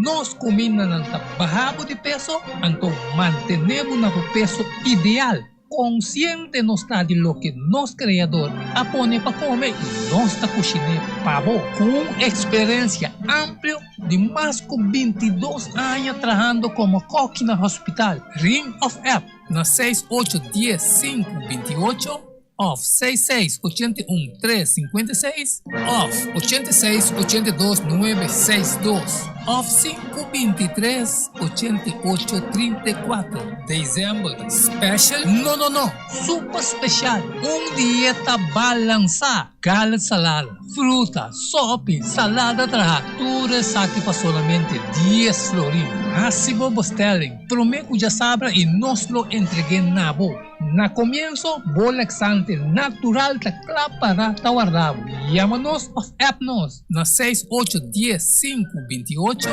nos kumindanan ta baha bo di peso, anto mantené bo na bo peso ideal. Konsiente nos ta di loke nos Kreador a pone pa kome i nos ta kushiné pa bo. Ku un eksperensia amplio di mas ku 22 aña trahando komo kòki na hospital, ring òf app na seis ocho dies sinku binti ocho òf seis seis 81 3 56 òf 86 82 nuebe seis dos òf sinku 23 88 34. December special? No no no! Super special! Un dieta balansá! Garlic salada, fruta, sopi, salada traha, tur esaki pa solamente dies florin. Hasi bo bestelling promé ku djasabra i nos lo entreg'é na bo. Na komienso, bo laxante natural ta kla para ta warda bo. Yama nos òf app nos na seis ocho dies sinku 28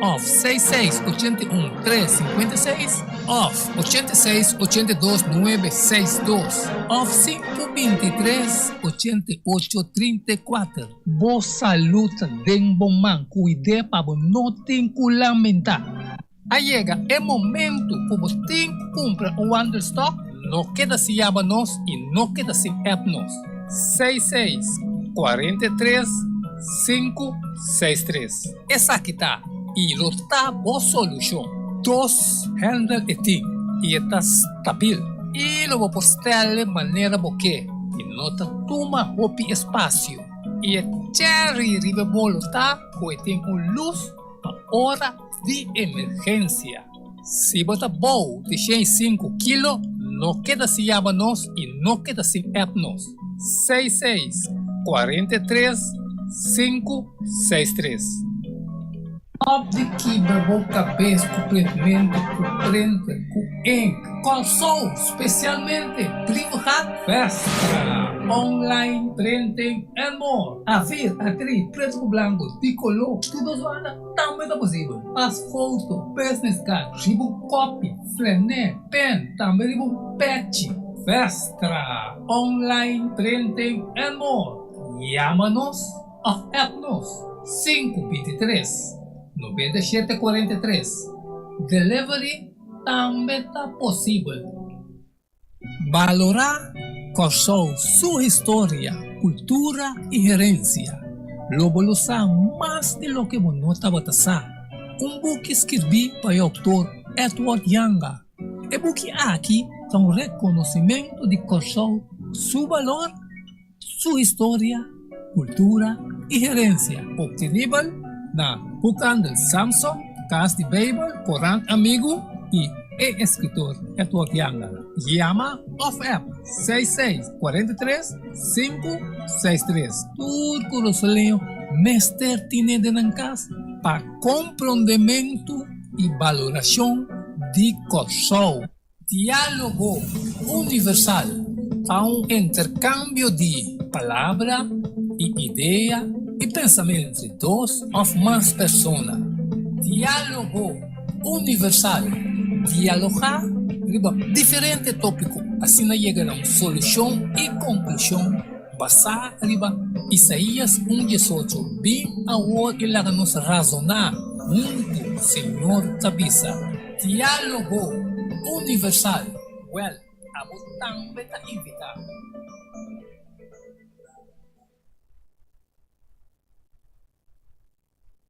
òf seis seis 81 tres 56 òf 86 82 nuebe seis dos òf sinku 23 88 34. Bo salud ta den bo man, kuid'é pa bo no tin ku lamentá. A yega e momento ku bo tin ku kumpra un wandelstòk? No keda sin yama nos i no keda sin app nos. Seis seis, 43, sinku, seis tres. Esaki ta i lo ta bo solushon. Dos handle e tin i e ta stabil i lo bo por stèl'e manera bo ke i no ta tuma hopi espasio. I e cherry riba e bolo ta ku e tin un lus pa ora di emergensia. Si bo ta bou di 105 kilo, no keda sin yama nos i no keda sin app nos. Seis seis, 43, sinku, seis tres. Stop di kibra bo kabes ku printmentu, ku printer, ku ink. Kòrsou, spesialmente Brievengat Festa, online printing and more. Afir, atri, pretu ku blanku, di koló, tur dos banda. tambe ta posibel. Pas foto, business card, riba un kopi, flené, pen, tambe riba un pechi. Vestra, online printing and more. Yama nos òf app nos, 523 97 43. Delivery tambe ta posibel. Balorá Kòrsou su historia, kultura i herensia. Lo bo lo sa mas di loke bo no tabata sa. Un buki skirbí pa e outor Edward Janga. E buki aki ta un rekonosimentu di Kòrsou su balor, su historia, kultura i herensia. Obtenibel na Boekhandel Samson, Kas di Beibel, Korant Amigu i e eskritor Edward Janga. Yama òf app 66 43 563. Tur kurasoleño mester tine den nan kas pa komprondementu i balorashon di Kòrsou. Diálogo Universal ta un interkambio di palabra i idea i pensamentu entre dos òf mas persona. Diálogo Universal, dialogá riba diferente tópiko asina yega na un solushon i konklushon basá riba Isaías un diesocho, Bin awor i laga nos razoná huntu, Señor ta bisa. Diálogo Universal, Wèl, abo tambe ta invitá.